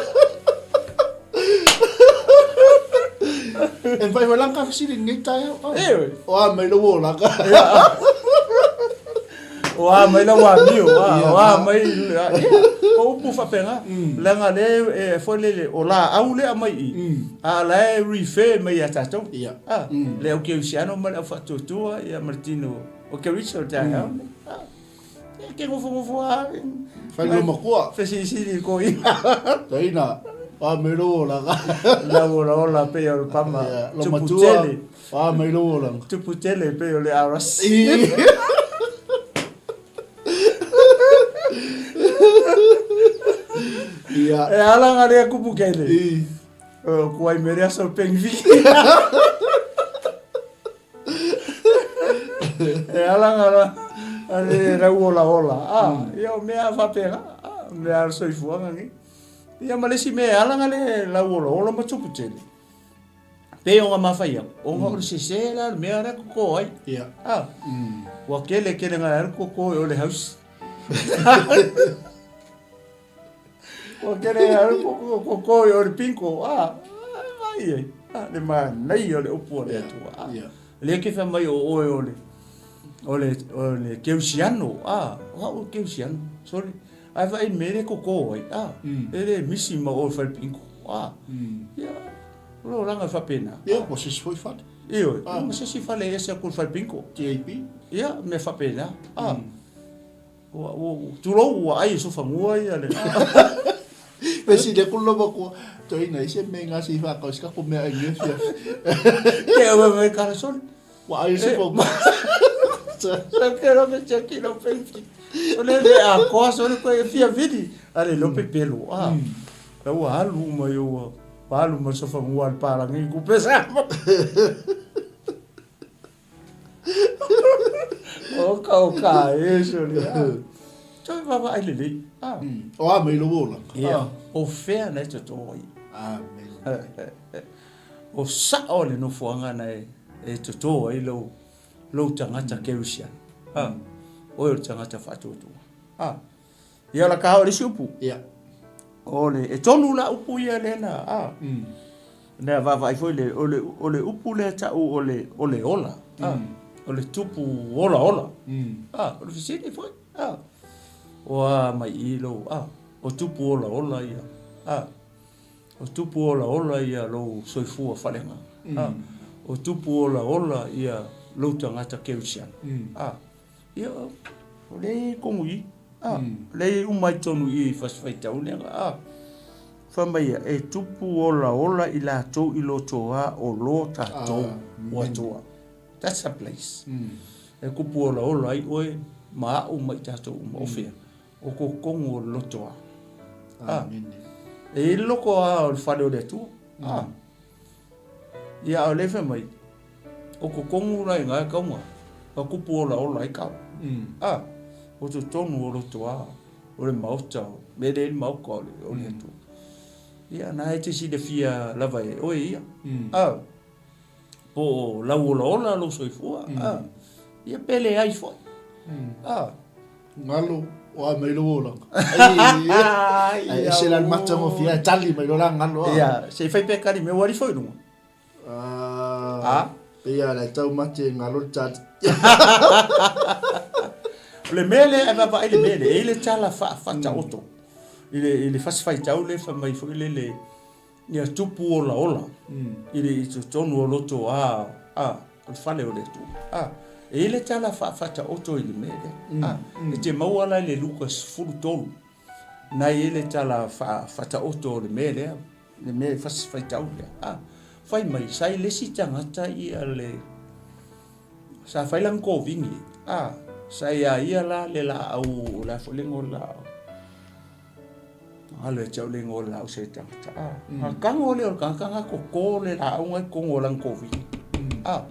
E mafai foi la ona ta fesili i lenei taeao. E oi. O a mai lou olaga. O a mai lau amio, o a mai, ia, o upu faapena. Leaga lea e foi lele, o laau lea aumai i i, a o la e refer mai ia tatou. A, le au kerisiano ma le au faatuatua, ia ma le tino o Keriso i le taeao lenei. A, ia ke nofonofo lava. Fai lou matua. Fesilisili i koina. Taina, o a mai lou olaga. Lau olaola pei o le pama. Lou matua, o a mai lou olaga. Tupu tele pei o le arasi. Ia. E ala nga lea kupu kele. O kuai mere aso pengvi. E ala nga la ale rau ola ola. Ah, ia o mea faapena. Ah, mea a le soifuaga nei. Ia ma le isi mea e ala nga le lau ola ola ma tupu tele. Pei o nga mafai aku, ona o le sese la le mea lea koko ai. Ia. Ah. Ua kele kele nga alu koko e o le house. Ua kele alu koko koko e o le pinko. Ah. Vai ai. Ah, le manaia o le upu a le Atua. Ah. Ia. Lea ke fai mai o oe o le o le o le keusiano. Ah, o au o keusiano. Sorry. Ae vaai me le koko ai. Ah. E le misi ma oe fai pinko. Ah. Ia. O le olaga e faapena. Ia, po o se isi foi fale. Ioe, ma se isi fale e ese atu i le fale bingo. TAP. Ia, mea faapena. A. Ua, ua, tulou, ua ai e sofanua ia le... Pe si le kulo ma kua, toi na ise me nga si fa ko ska ko me ai nge fia. Te ua me kara soli. Ua ai se ko. Sa ke ro me cheki lo pe. O le le a koa soli ko e fia vili. Ale lo pe pelo. Ah. La ua alu mai ua alu ma sofanua al palangi ku pesa. O ka o ka e soli. Toi vaavaai lelei. Ah. O a mai lou olaga. Ia. O fea na e toto ai. Amen. O sao le nofoaga na e toto ai lou lou tagata kerisiano. Ah. Oe o le tagata faatuatua. Ah. Ia la ka o le isi upu. Ia. O le e tonu la upu ia lea na a. Nea vaavaai foi le o le o le upu lea ta'u o le o le ola. A. O le tupu olaola. A, o le fesili foi. A. O a mai i lou a o tupu olaola ia. A. O tupu olaola ia lou soifua faaleagaga. A. O tupu olaola ia lou tagata kerisiano. A. Ia, o lea e i tonu i, a, o lea e uma ai tonu i i fasifaitau lea, a. Fai mai ia, e tupu olaola i latou i loto a o lo tatou Atua. That's the place. E kupu olaola ai oe ma a'u ma i tatou uma. O fea? O totonu o le loto a. A. E i le loko a o le fale o le Atua. A. Ia, a o lea e fai mai, o totonu la i ina e kauga, ka kupu olaola ai kau. A, o totonu o roto a, o le maota, o mea lea i le maota o le, o le Atua. Ia, na e te silafia lava e oe ia. A, po o lau olaola lou soifua, a, ia pe leai foi. A. Galo, o a mai lou olaga. Ai, ese la le matagofie ae tali mai loa la galo a. Ia, se i fai pea tali mai, ua ali foi i luga. Ah, pei lava o la e taumate e galo le tali. O le mea lea, e vaavaai le mea lea, e i ai le tala faataoto i le, i le fasi faitau lea fai mai foi lele, Ia tupu olaola i le i totonu o loto a, a, o le fale o le Atua. A, e i ai le tala faa-Faataoto i le mea lea. A, e te maua la i le Luka 13, na i ai le tala faa-Faataoto o le mea lea, le mea e fasi faitau lea. A, fai mai, sa i le isi tagata ia le, sa fai lana kovigi, a, sa ia ia la le laau, o le a foi le igoa o le laau? Alo e te au le igoa o le laau se tagata. A, a kago lea o le tagata na koko le laau na i totonu o lana kovigi. A,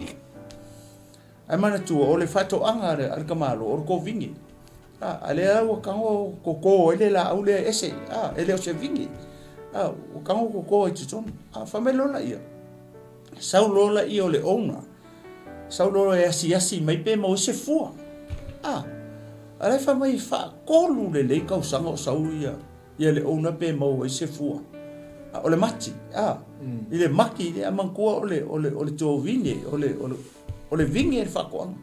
ae manatua o le faatoaga a le, a le tamaloa o le kovigi. A, a lea ua kago koko ai le laau lea e ese. A, e le o se vigi. A, ua kago koko ai totonu. A, fai mai loa laia, sau loa laia o le owner Sau loa e asiasi mai pe maua se fua. A, a la e fai mai e faatolu lelei tausaga o sau ia, ia le owner pe maua ai se fua. A, o le mati, a, i le mati lea, manatua o le, o le, o le tovine, o le, o le, o le vine le faatoaga.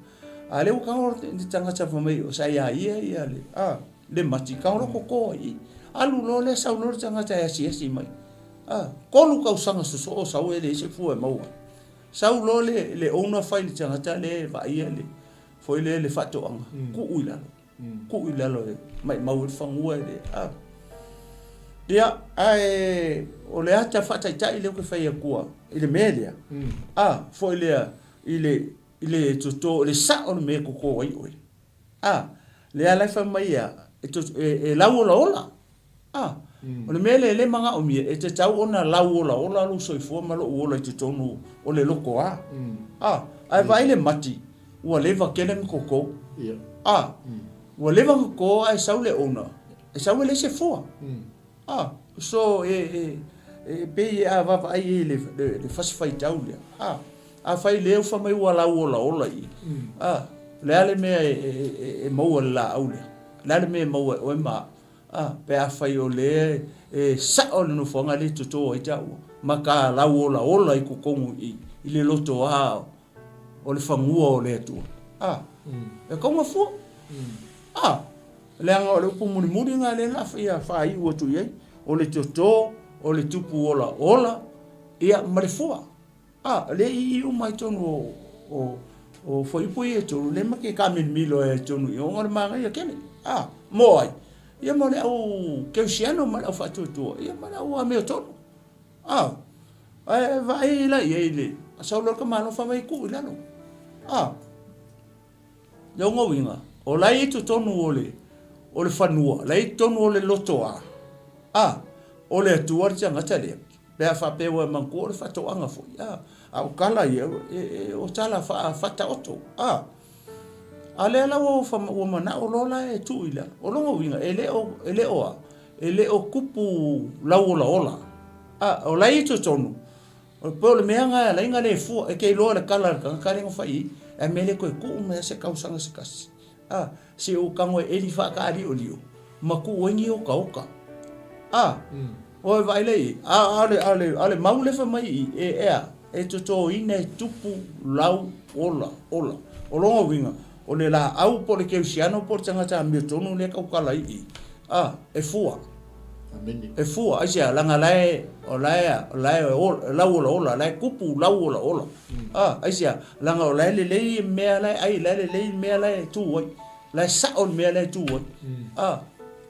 A lea ua tago le tagata fai mai sa ia ia ia le, a, le mati, tago loa toto ai i. Alu loa lea sau loa le tagata e asiasi mai. A, tolu tausaga sosoo o sau e leai se fua e maua ai. Sau loa le le owner fai le tagata lea e vaaia le foi lea le faatoaga, tuu i lalo. Tuu i lalo e maimau ai le fanua e le a. Ia, ae o le ata faataitai lea ou te fai atua i le mea lea, a, foi lea i le i le toto, le sao o le mea e toto ai oe. A, lea la e fai mai ia, e lauolaola. A, o le mea lea e le manaomia, e tatau ona lauolaola lou soifua ma lou ola i totonu o le loko a. A, ae vaai le mati, ua leva tele ona toto. A, ua leva ona toto ae sau le owner, e sau e leai se fua. A, so e, e, e pei a vaavaai i ai i le, le fasi faitau lea. A, afai lea ua fai mai ua lauolaola i i, a, o le a le mea e, e, e maua i le laau lea? O le a le mea e maua e oe ma au? A, pe afai o lea e sao le nofoaga lea e toto ai taua, ma ka lauolaola i totonu i i le loto a o le fanua o le Atua. A, e kaunga fua. A, leaga o le upu mulimuli lena lea na ia faaiu atu i ai, o le toto o le tupu olaola. Ia, ma le fua. A, o lea e ii uma ai totonu o, o, o fuaiupu ia e tolu, lea ma te taamilomilo ai i totonu i o, ona o le manaia tele. A, mo ai? Ia mo le au kerisiano ma le au faatuatua, ia ma le au amiotonu. A, ae vaai la i ai le sau loa le tamaloa fai mai tuu i lalo. A, lona uiga, o la e i totonu o le, o le fanua, la e i totonu o le lotoa, a, o le Atua le tagata lea. Pe a faapea ua e manatua o le faatoaga foi, a, a o tala ia, e, e, o tala faataoto, a. A lea la ua, ua manao loa la e tuu i lalo. O lona uiga, e le o, e le o a, e le o tupu lauolaola. A, o la e i totonu, po o le mea lena e ala ai ona le fua, e te iloa le tala a le tagata lea na fai i ai, ae mea le toe tuu mai lava se tausaga se tasi. A, se i ou tago e eli faataaliolio ma tuu ai ni otaota. A, oi vaai lea i ai, a, a o le, a o le, a o le mau lea e fai mai i i, e, e a, e totoina e tupu lau ola, ola. O lona uiga, o le laau po o le kerisiano po o le tagata amiotonu lea e tautala ai i i, a, e fua. Amene. E fua, aisea, leaga la e, o la e, o la e lau olaola, la e tupu lau olaola. A, aisea, leaga o la e lelei mea la e ai, la e lelei mea la e tu ai. La e sao le mea la e tu ai. A,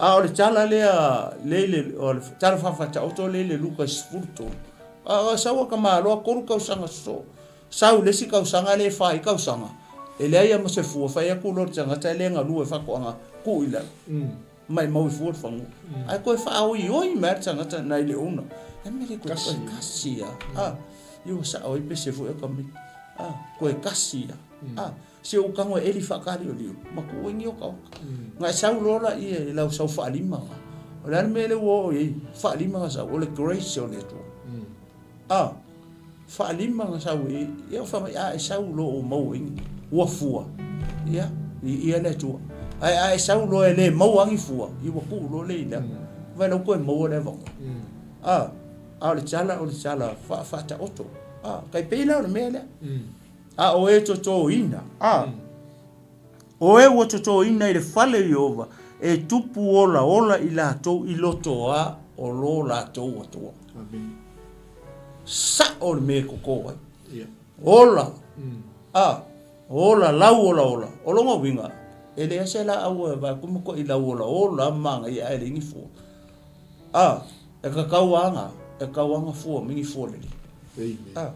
a o le tala lea, lea i le, o le tala faafaataoto lea i le Luka 13. A, sau a ka Malo 3 tausaga sosoo. Sau le isi tausaga lea e fa ai tausaga, e leai lava ma se fua, fai atu loa le tagata e le galue faatoaga, tuu i lalo. Maimau e fua le fanua. Ae toe faaoioi mai lava le tagata nai le owner. E mea le toe kasi lava. A, ia ua sao ai pese foi a tamaiti. A, toe kasi lava. A, se ou tago e eli faataliolio, ma tuu ai ni okaoka. Na e sau loa laia i lau sau faalima na. O le a le mea lea ua oo i ai, faalima na sau, o le grace o le Atua. A, faalima na sau i, ia fai mai, a e sau loa ua maua ai ua fua, ia, viia le Atua. Ae a e sau loa e le maua ni fua, ia ua tuu loa lea i lalo. Vaai la ua toe maua le avanoa. A, a o le tala, o le tala faataoto. A, tai pei la o le mea lea. A o e totoina, a, O e ua totoina i le fale o Ieova, e tupu olaola i latou i lotoa o lo latou Atua. Amene. Sao le mea e koko ai. Ia. Ola. A, ola lau olaola. O lona uiga, e leai se laau e vaai atu matuai lau olaola ma manaia ae leai ni fua. A, e tatau lava ona, e tatau lava ona fua mai ni fua lelei. Amen. A.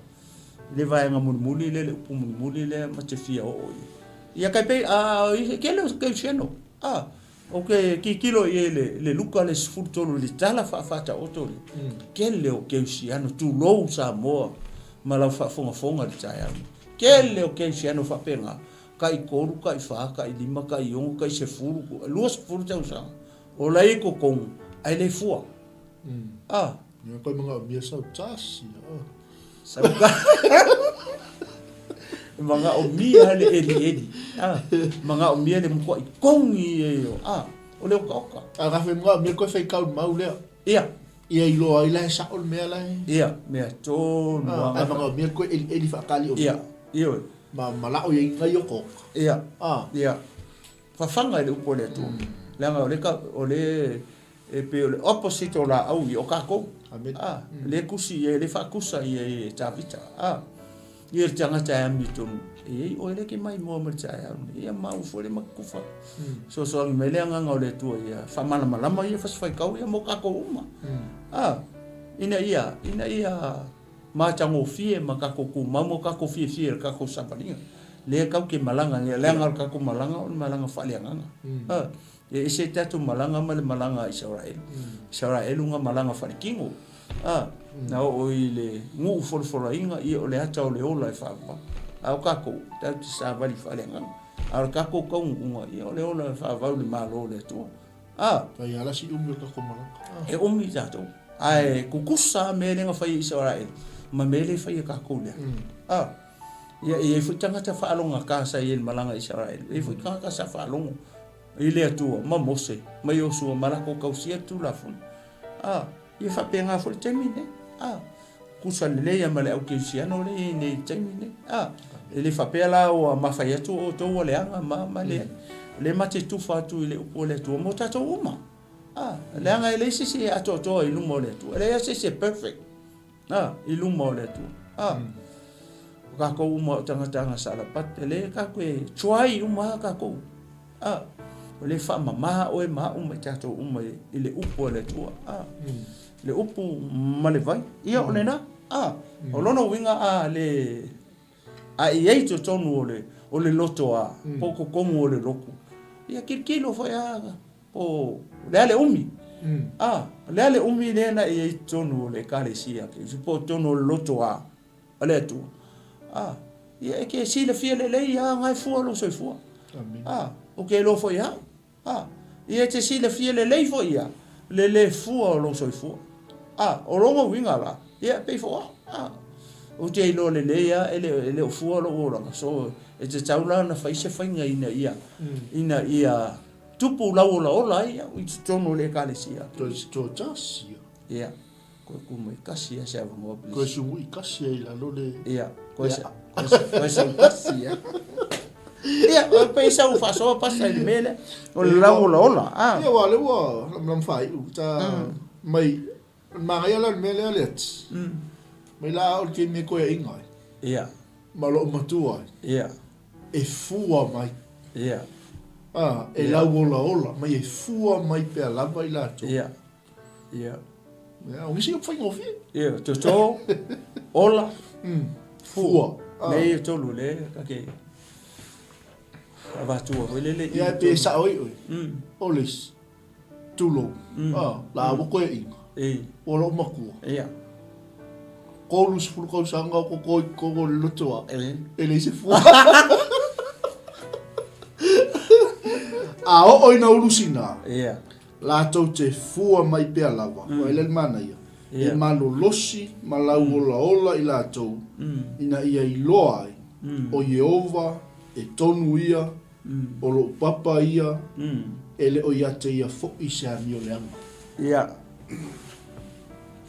le vaega mulimuli lea, le upu mulimuli lea ma te fia oo i ai. Ia kai pei, a, i kele o kerisiano, a, ou te tilotilo i ai i le, le Luka le 13 i le tala faafaataoto lea, kele o kerisiano, tulou Samoa ma lau faafogafoga i le taeao nei. Kele o kerisiano faapena, tai tolu, tai fa, tai lima, tai ono, tai sefulu, 20 tausaga, o la e i totonu, ae le fua. A. Ia koe manaomia sau tasi. Sau Manaomia le elieli. Ah, manaomia le matuai kogi e o. Ah, o le okaoka. A ka fai manaomia koe faitau mau lea. Ia. Ia iloa ai la e sao le mea la e. Ia, mea tonu lava. Ae manaomia koe elieli faatali o. Ia, ioe. Ma malao i ai nai okaoka. Ia. Ah. Ia. Fafaga i le upu a le Atua. Leaga o le, o le e pei o le opposite o laau ia, o tatou. Amen. A, lea e tusi i ai, lea e faatusa i ai e Tavita. A, ia le tagata e amiotonu, e i ai oe lea e te maimoa mai le taeao lenei. Ia maua foi le matutufa. Fesoasoani mai le Agaga o le Atua ia faamalamalama ia fasifaitau ia mo tatou uma. A, ina ia, ina ia matagofie ma tatou tumau ma tatou fiafia i le tatou savaliga. Lea tatou te malaga nei, leaga o le tatou malaga o le malaga faaleagaga. A, E ese tatou malaga ma le malaga a Isaraelu. Isaraelu na malaga faaletino. A, na oo i le nuu folafolaina, ia o le ata o le ola e faavavau. A o tatou, tatou te savali faaleagaga. A o le tatou taunuuga, ia o le ola e faavavau i le Malo o le Atua. A. Fai lava la si umi o le tatou malaga. E umi tatou. Ae tutusa lava mea lea na fai e Isaraelu ma mea lea e fai e tatou lea. A. Ia, e i ai foi tagata faalogogata sa i ai i le malaga a Isaraelu. E i ai foi tagata sa faalogo i le Atua ma Mose ma Iosua ma latou tausia le Tulafono. A, ia faapena foi le taimi lenei. A, tusa lelei lava ma le au kerisiano lea e i ai nei i le taimi lenei. A, e le faapea la ua mafai atu outou ua leaga ma, ma leai. O lea ma te tufa atu i le upu a le Atua mo tatou uma. A, leaga e leai se isi e atoatoa i luma o le Atua. E leai lava se isi e perfect. A, i luma o le Atua. A, o kākou uma o tagata agasala, but le kākou e try uma lava kākou. A, o le faamama oe ma au ma i tatou uma i le upu a le Atua. A, le upu ma le vai. Ia o lena. A, o lona uiga a le a i ai i totonu o le o le loto a po o totonu o le lotu, ia tilotilo foi a po o le a le umi. A, o le a le umi lea na i ai i totonu o le Ekalesia po o totonu o le loto a a le Atua. A, ia e te silafia lelei lava na e fua lou soifua. A, ou te iloa foi e au. A, ia e te silafia lelei foi ia le le fua o lou soifua. A, o lona uiga la, ia e pei foi o au. A, ou te iloa lelei lava e le, e le o fua lou olaga, so e tatau la ona fai se faiga ina ia, ina ia tupu lau olaola ai au i totonu o le Ekalesia. Toe tasi ia. Ia. Koe ku mai kasi ia se avanoa please. Koe sumu'i kasi ai lalo le. Ia, koe sa koe sau kasi ia. Ia, o pe sau faasoa pasa i le mea lea. O le lau olaola. Ah. Ia aua o lea ua lamalamu faaiu ta mai manaia la le mea lea le ati. Mai la o le taimi e koeaiga ai. Ia. Ma lou matua ai. Ia. E fua mai. Ia. Ah, e lau olaola mai e fua mai pea lava i latou. Ia. Ia. Ia, o nisi o faigofie. Ia, toto, ola, fua. Nei e tolu le, kake avatua foi lele. Ia, pe sao ai oe. O le isi, tulou, la ua koe inga. O lou matua. Ia. 30 tausaga o koko i totonu o le loto a. E leai se fua. A oo ina ulu sina. Ia. Latou te fua mai pea lava, o ai lea le manaia, e malolosi ma lauolaola i latou, ina ia iloa ai, o Ieova e tonu ia, o lou papa ia, e le o ia te ia foi se amio leaga. Ia.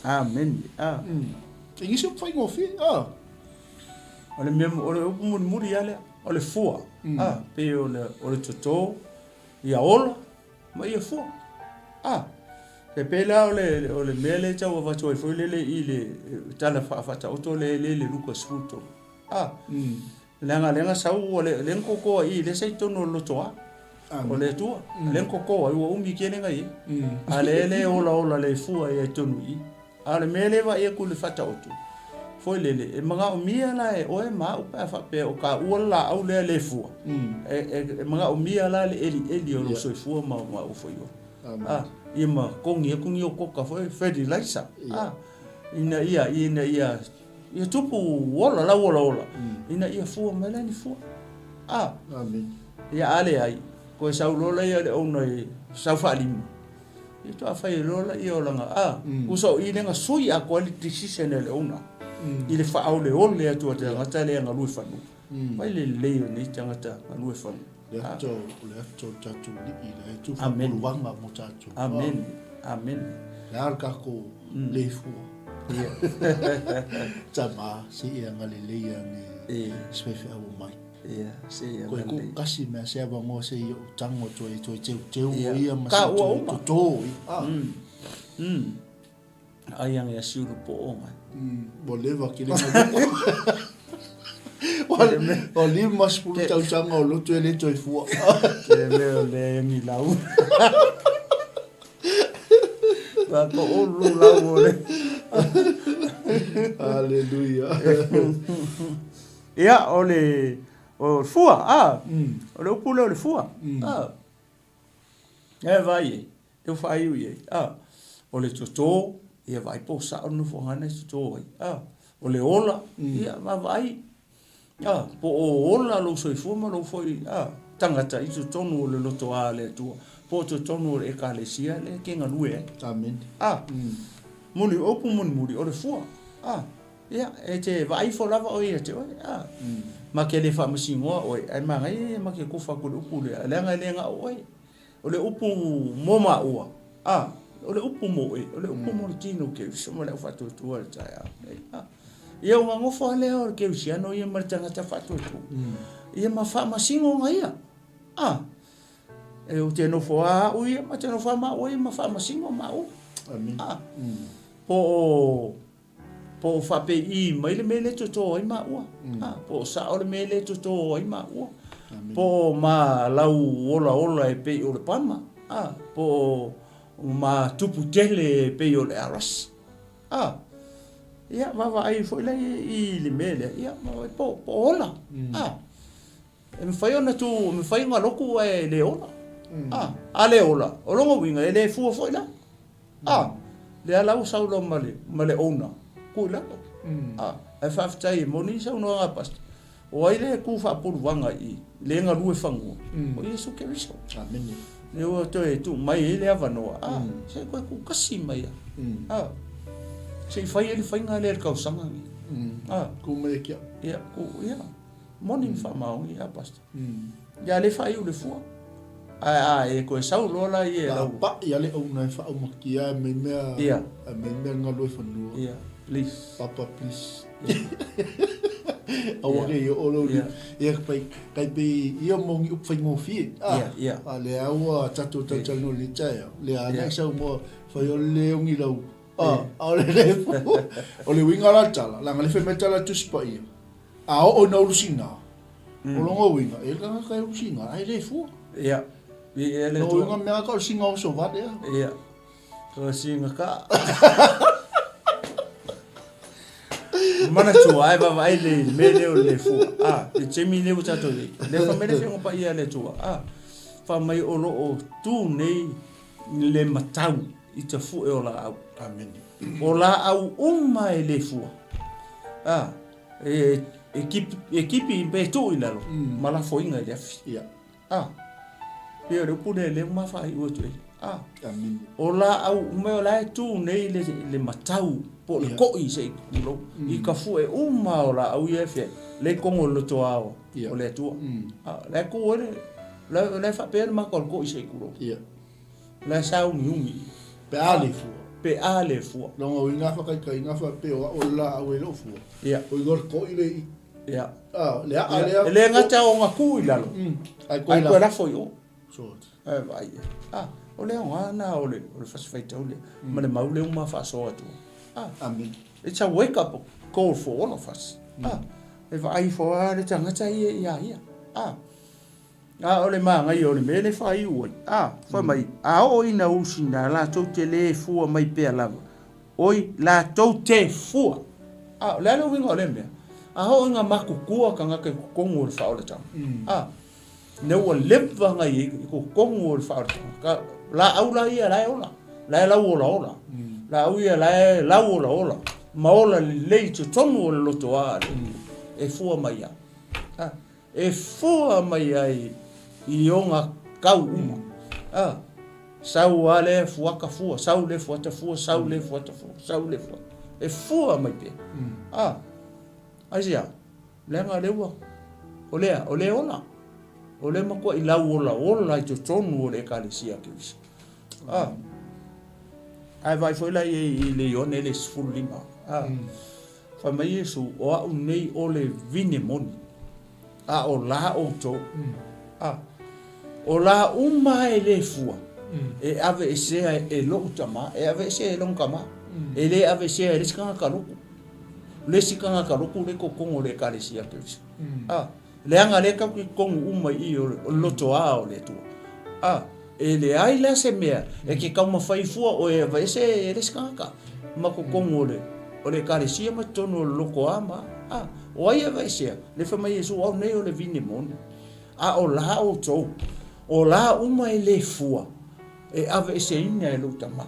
Amene. A. E nisi o faigofie, a. O le mea, o le upu mulimuli lava lea, o le fua, a, pei o le, o le toto, ia ola, Ma ia fua. A, e pei la o le, o le mea lea e tau avatu ai foi lele i le tala faa-Faataoto lea e le le Luka 13. A, leaga lea na sau, ua le, lea na koko ai i, lea sa i totonu o le lotoa o le Atua. Lea na koko ai, ua umi tele na i ai. A lea le olaola le fua ai i totonu i i. A o le mea lea e vaai atu i le Faataoto, foi lele, e manaomia la e oe ma au pe a faapea o taua le laau lea le fua, e manaomia la le elieli o lou soifua ma ou foi oe. A, ia ma togi atu ni okoka foi, fertilizer, a, ina ia, ina ia, ia tupu ola, lau olaola, ina ia fua mai la ni fua. A, ia a leai, toe sau loa laia o le owner e sau faalima. Ia toa fai loa laia o lana a usa o i lea na sui atoa ai le decision a le owner i le faaoleole atu a le tagata lea galue fanua. Mai le lelei o nei tagata galue fanua. Le ato, o le ato o le tatou alii, la e tu faapuluaga mo tatou. Amen. Amen. Le a le tatou le fua. Ia. Tama, se i agalelei ane se faifeau o mai. Ia, se i Koe ku agalelei. kasi mea se avanoa se i ou tango toe toe teuteu Ia. o ia ma Ka se ua toe uma. toto i. Ah. Ai ange a siulu po o ngai. Ua leva ki le ngai. Ua 50 tausaga o lotu e le toe fua. Te mea o le angi lau. Wa ko ulu lau o le. Hallelujah. Ia, o le, o le fua, a, o le upu lea o le fua, a, e vaai i ai, lea ua faaiu i ai, a, o le toto, ia vaai po o sao le nofoaga na e toto ai, a, o le ola, ia vaavaai, a, po o ola lou soifua ma lou foi, a, tagata i totonu o le lotoa a le Atua, po o totonu o le Ekalesia lea e te galue ai. Amene. A, muli, o upu mulimuli, o le fua, a. Ia, e te vaai ifo lava oe ia te oe, a. Ma ke le faamasinoa oe, ae manaia ia ma ke kofa atu i le upu lea, leaga e le gao oe. O le upu mo maua, a, o le upu mo oe, o le upu mo le tino Keriso ma le au faatuatua i le taeao nei, a. Ia, o gagofo lava lea o le Kerisiano ia ma le tagata faatuatua, ia ma faamasinoga ia, a. E ou te nofo lava au ia, ma te nofo lava maua ia ma faamasino maua. Amene. A. Po o. Po o faapei mai le mea lea e toto ai maua. A, po o sao le mea lea e toto ai maua. Po o ma lau olaola e pei o le pama. A, po o ma tupu tele e pei o le arasi. A, ia vaavaai foi la i le mea lea, ia po o ola. A, e mafai ona tu, e mafai ona lotu ae le ola. A, a le ola, o lona uiga e le fua foi la. A, lea la ua sau loa ma le, ma le owner, tuu i lalo. A, ae faafetai e moni saunoaga a Pastor, o ai lea e tu faapuluvaga i i, le galue fanua? O Iesu Keriso. Amene. Lea ua toe tuu mai ai le avanoa, a, se i toe tuutasi mai lava. A, se i fai ai le faiga lea i le tausaga lenei. A. Tuu mai e kia. Ia, tuu, ia. Moni ma faamaoni, a Pastor. Ia le faaiu le fua. Ae a e toe sau loa la ia e lau. Pa'i a le auna e faaumakia e mai mea. Ia. E mai mea galue fanua. Ia, please. Papa please. Aua ke i oo lou lima. Ia pai kai pe ia mo ni upu faigofie. Ia, ia. A lea ua tatou talatalanoa i lenei taeao. Lea ana i saunoa fai o le ongi lau. A, a o le le O le uiga la tala, leaga le fai mai tala Tusi Paia. A oo ina ulu sina, o lona uiga, e le tagata e ulu sina, ae le fua. Ia. Ia le tua. Uiga mea ka o singa oso vale a. Ia. O singa ka. Manatua ai vaavaai le mea lea o le fua. A, le taimi lea ua tatou i ai. Lea fai mai le Afioga Paia a le Atua. A, fai mai o lo o tu nei le matau i tafue o laau. Amene. O laau uma e le fua. A, e, e kipi, e kipi pe tuu i lalo, ma lafoina i le afi. Ia. A, pei o le upu lea lea ua mafaaiu atu ai. A, Amene. o laau uma o la e tu nei le, le matau po o le ko'i se i tulou, i ka fue uma o laau ia e fea, le kogo o le lotoa o, Ia. o le Atua. A, la e tu ai le, la, la e faapea le mata o le ko'i se i tulou. Ia. La e sauniuni. Pe a le fua. Pe a le fua. Lona uiga whakaitainga whapea o ao le laau e loo fua. Ia. O igoa le ko'i le i. Ia. Ah, le aa lea. E le gata o nga ku i lalo. Ai koe Ai koe lafo i o. Sort. Ai vaai. Ah, o le aoga na o le, o le fasi faitau lea. Ma le mau lea ua ma faasoa atu. Ah. Amen. It's a wake up call for all of us. Ah, e vaai ifo lava le tagata ia ia ia. Ah. A o le māngaia o le mea lea e faaiu ai, a, fai mai, a oo ina usina, latou te lē fua mai pea lava. Oi, latou te fua. A, o le a le uiga o lea mea? A oo ina matutua tagata i totonu o le faaolataga, a, ina ua leva ona i ai i totonu o le faaolataga, ka, laau la ia la e ola, la e lauolaola, laau ia la e lauolaola, ma ola lelei i totonu o le lotoa a le Atua, e fua mai lava. A. E fua mai ai i ona kau uma. A, sau a le fuata fua, sau le fuata fua, sau le fuata fua, sau le fuata. E fua mai pea. A, aisea, leaga lea ua, o lea, o le ola. O lea matuai lauolaola i totonu o le Ekalesia a Keriso. A, ae vaai foi la i ai i le Ioane le 15. A, Fai mai Iesu, O a'u nei o le vine moni, a o la outou. A, o la uma e le fua, e aveesea e lo'u tama, e aveesea e lona tama, e le aveesea e le isi tagata lotu. Le isi tagata lotu le totonu o le Ekalesia Keriso. A, Leaga lea tatou te totonu uma i i o le lotoa o le Atua. A, e leai la se mea e ke taumafai fua oe e aveese e le isi tagata ma totonu o le o le Ekalesia ma totonu o le lotoa ma, a, o ai e aveesea? Le fai mai Iesu, Au nei o le vine moni, a o la outou, o la uma e le fua, e aveeseina e lou tama.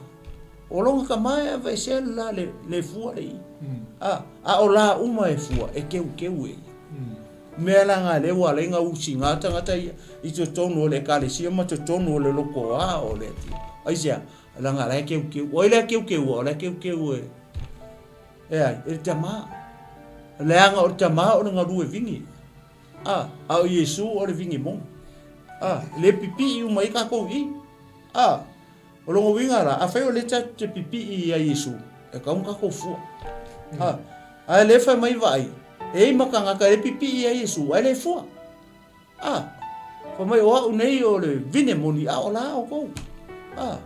O lona tama e aveesea le la le, le fua le i. A, a o la uma e fua, e keukeu e ia. Mea la nga lea ua ala ai na usiga tagata ia i totonu o le Ekalesia ma totonu o le lotoa o le Atua. Aisea? Leaga la e keukeu. O ai la e keukeua? O la e keukeu e, e ai? E le tama. Leaga o le tama o le galue vini. A, a o Iesu o le vini moni. A, le pipii uma ai tatou i i. A, O lona uiga la, afai o lea tatou te pipii ia Iesu, e tatau ona tatou fua. A, ae lea fai mai vaai, e i ai ma tagata e pipii ia Iesu, ae le fua. A, fai mai o au nei o le vine moni, a o la outou. A,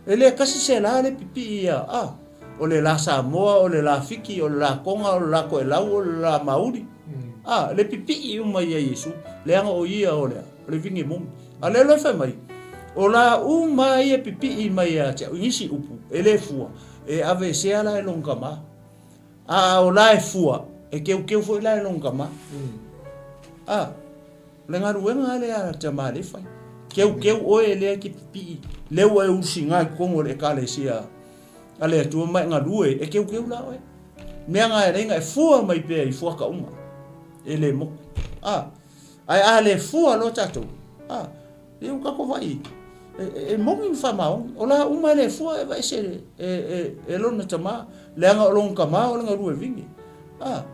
e le tasi se la le pipii ia, a. O le la Samoa, o le la Fiti, o le la Toga, o le la Toelau, o le la Mauri. A, le pipii uma ia Iesu, leaga o ia o le a? O le vine moni. A lea loa e fai mai, o la uma ia e pipii mai ia te au i nisi upu, e le fua, e aveesea la e lona tama. A o la e fua, e keukeu foi la e lona tama. A, o le galuega lea a le tama lea e fai. Keukeu oe lea e te pipii, lea ua e ulusiga i totonu o le Ekalesia a le Atua ma e galue, e keukeu la oe. Mea na e alai na e fua mai pea i fuata uma, e le motu. A, ae a le fua loa tatou, a, ia ua tatou vaai, e, e moni ma faamaoni. O la uma e le fua e aveese e, e, e, e lona tama, leaga o lona tama o le galue vine. A,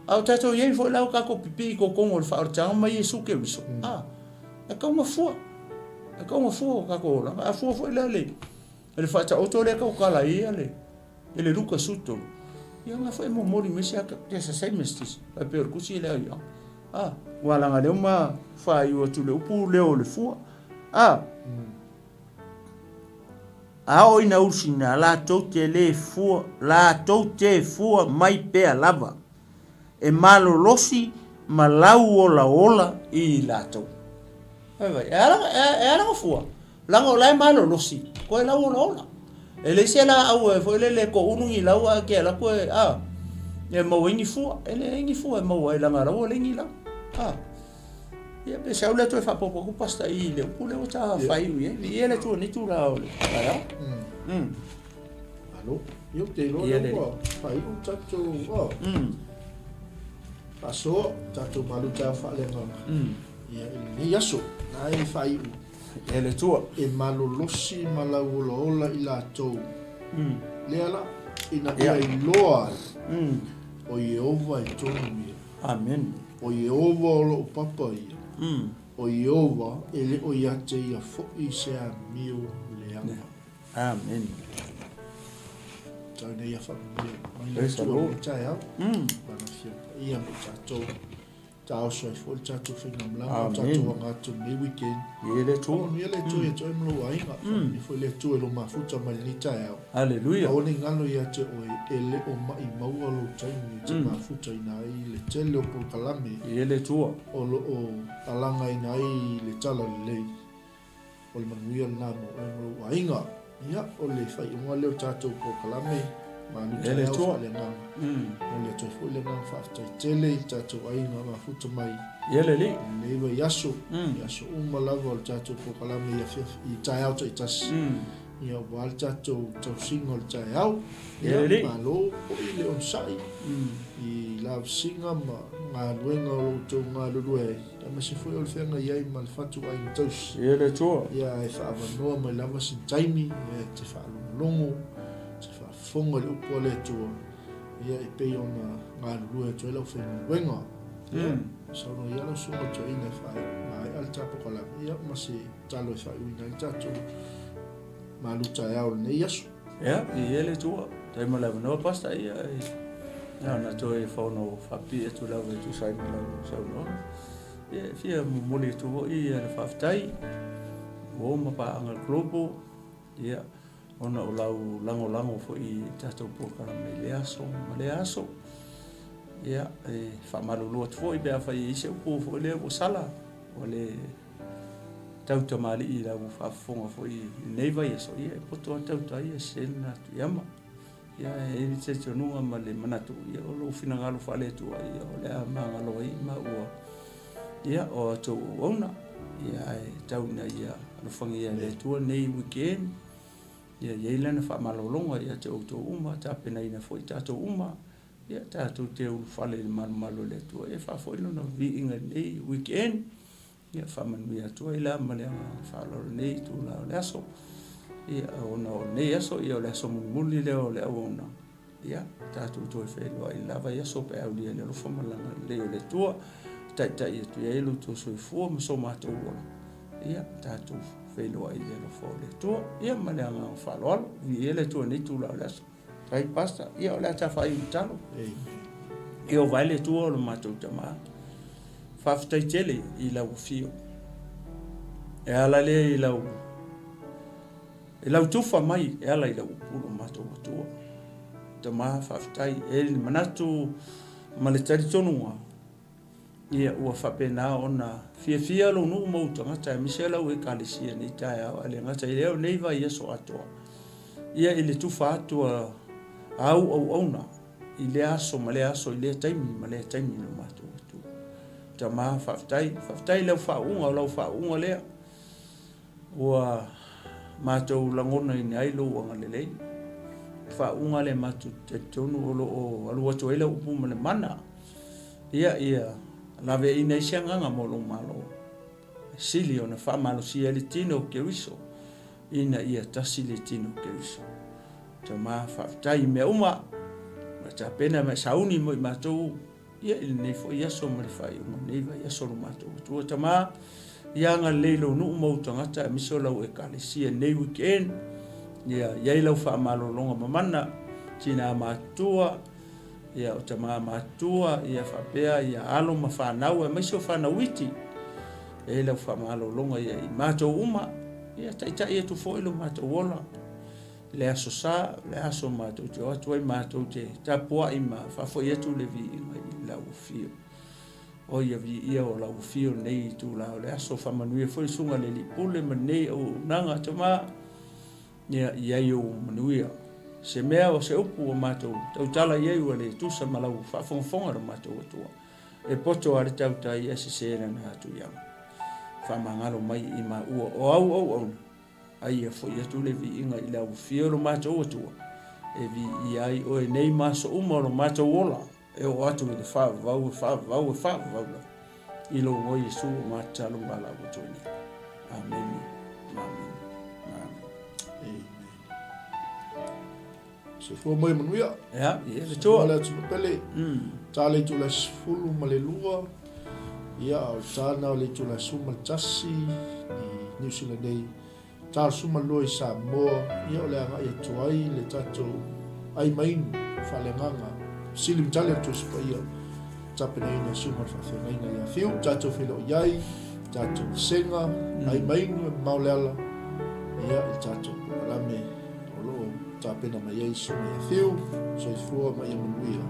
a o tatou i ai foi la o tatou pipii i totonu o le faaolataga ma Iesu Keriso. A, e tau na fua. E tau na fua o tatou olaga. A fua foi la le, le faataoto lea tautala ai ia le, e le Luka 13, ia na foi e momoli mai se ata, there's the same as this, e pei o le tusi lea ia. Ah, ua laga lea ma faaiu atu le upu leo o le fua. Ah, a oo ina ulusina, latou te le fua, latou te fua mai pea lava, e malolosi ma lauolaola i latou. Vai vai, e ala, e ala na fua. Leaga o la e malolosi, koe lau olaola. E leai se laau e foi lele e toulu ni lau ae te alu atu e, a, e maua ai ni fua. E leai ni fua e maua ai leaga o la ua leai ni lau. A. Ia pe se au lea toe faaopoopo atu Pastor i le upu lea ua ta faaiu i ai. Viia le Atua i lenei itula o le taeao. Malo. Ia ou te iloa lea ua faaiu tatou, a. Faasoa tatou malu taeao faaleagaga. Ia i lenei aso, na e faaiu. E le Atua. E malolosi ma lauolaola i latou. Lea la, ina ia iloa ai, o Ieova e tonu ia. Amen. O Ieova o lou papa ia. O Ieova e le o ia te ia foi se amio leaga. Amen. Tau ina ia faamanuia mai le Atua i le taeao. Lana Afioga Paia ma i tatou. Taoso ai foi le tatou faigamalaga, o tatou aga atu i lenei weekend. Ia le Atua. Faamanuia le Atua ia te oe ma lou aiga. Faamanuia foi le Atua i lou mafuta mai lenei taeao. Haleluia. Aua ne i galo ia te oe, e le o maʻimau lou taimi e te mafutaina ai le tele o polokalame. Ia le Atua. O lo o alagaina ai le talalelei. O le manuia lena mo oe ma lou aiga. Ia, o le faaiuga lea o le tatou polokalame, malu taeao faaleagaga. Momoli atu ai foi le agaga faafetai tele i le tatou aiga mafuta mai. Ia le Alii. I lenei vaiaso, i aso uma lava o le tatou polokalame i afiafi, i taeao taitasi. Ia, aua le tatou tausiga o le taeao. Ia le Alii. Malo foi le onosai i lavasiga ma galuega o lo outou galulue ai. Aemaise foi o le feagai ai ma le fatu aiga tausi. Ia le Atua. Ia e faaavanoa mai lava sina taimi e te faalogologo, te faafofoga i le upu a le Atua, ia e pei ona galulue atu ai lau faigaluega. Ia, saunoa ia lau susuga toeaina e faamaea le ta polokalame, ia ma se talo e faaiuina ai le tatou malu taeao i lenei aso. Ia, viia le Atua. Faafetai mo le avanoa Pastor, ia e na ona toe fono faapipii atu lava e tusa ai ma lau saunoaga. Ia, e fia momoli atu foi ia le faafetai ua ma paaga global, ia, ona o lau lagolago foi i tatou polokalame i lea aso ma lea aso. Ia, e faamalulu atu foi pe afai e i ai se upu foi lea ua sala, ua le tau tamalii i lau faafofoga foi i lenei vaiaso, ia e poto lava tauta ia se lena atu i ama. Ia e i ai le talitonuga ma le manatu, ia o lou finagalo faale-Atua, ia o le a magalo ai ma ua, ia o a outou auauna. Ia ae tau ina ia alofagia e le Atua lenei weekend, ia i ai lana faamalologa ia te outou uma, tapenaina foi tatou uma, ia tatou te ulufale i le malumalu o le Atua, ia faafoi lona viiga i lenei weekend. Ia faamanuia atu ai la ma le agaga faaaloalo i lenei itula o le aso. Ia, ona o lenei aso, ia o le aso mulimuli lea o le auaunaga. Ia, tatou toe feiloai i le la vaiaso pe a aulia i le alofa ma le agalelei o le Atua, e taitai atu i ai lo outou soifua ma so matou ola. Ia, tatou feiloai i le alofa o le Atua. Ia, ma le agaga faaaloalo, viia le Atua i lenei itula o le aso. Faafetai Pastor. Ia o le a ta faaiu i talo. Ieova e le Atua o lo matou Tama. Faafetai tele i lau afio. E ala lea i lau i lau tufa mai e ala i lau upu lo matou Atua. Tama, faafetai. E i ai le manatu ma le talitonuga, ia ua faapena ona fiafia lou nuu ma ou tagata, aemaise lau Ekalesia i lenei taeao, ae le gata i lea, o lenei vaiaso atoa, ia i le tufa atu a au auauna i lea aso ma lea aso, i lea taimi ma lea taimi i lo matou Atua. Tama, faafetai, faafetai i lau faauuga, o lau faauuga lea ua matou lagonaina ai lou agalelei. Faauuga lea matou te talitonu o lo o alu atu ai lau upu ma le mana, ia, ia laveaiina ai se agaga mo lou Malo, e sili ona faamalosia ai le tino o Keriso, ina ia tasi le tino o Keriso. Tama, faafetai i mea uma, ma tapena ma e sauni mo i matou, ia i lenei foi aso ma le faaiuga o lenei vaiaso lo matou Atua. Tama, ia agalelei lou nuu ma ou tagata aemaise o lau Ekalesia i lenei weekend, ia i ai lau faamalologa mamana, tina matutua, ia o tama matutua, ia faapea ia alo ma fanau aemaise o fanau iti, ia i ai lau faamalologa ia i matou uma, ia taitai atu foi lo matou ola. I le Aso Sa, o le aso matou te o atu ai matou te tapuai ma faafoi atu le viiga i lau afio. O ia viia o lau afio nei itula o le aso, faamanuia foi le susuga i le Alii Pule ma lenei auaunaga tama, ia i ai ou manuia. Se mea o se upu ua matou tautala i ai ua le tusa ma lau faafogafoga lo matou Atua. E poto lava le tautai ae sese lana atu iaga. Faamagalo mai i maua o au auauna. A ia foi atu le viiga i le aufia o lo matou Atua, e viia ai oe nei ma aso uma o lo matou ola, e oo atu i le faavavau, e faavavau, e faavavau lava. I lou igoa Iesu ua matatalo ma valaau atu ai nei. Amene. Amene. Amene. Soifua ma ia manuia. Ia, ia le Atua. Le Atua pele. Ta le itula 12, ia, o le tāna o le itula 11 i New Zealand nei. Ta 12 i Samoa, ia o le agai atu ai le tatou ai mainu faaleagaga. Sili ma tali atu se paia tapenaina e susuga le faafeagaiga ia Fiu, tatou feiloai ai, tatou vasega, ai mainu e mamao le ala, ia i le tatou polokalame. O lo o tapena mai ai susuga ia Fiu. Soifua ma ia manuia.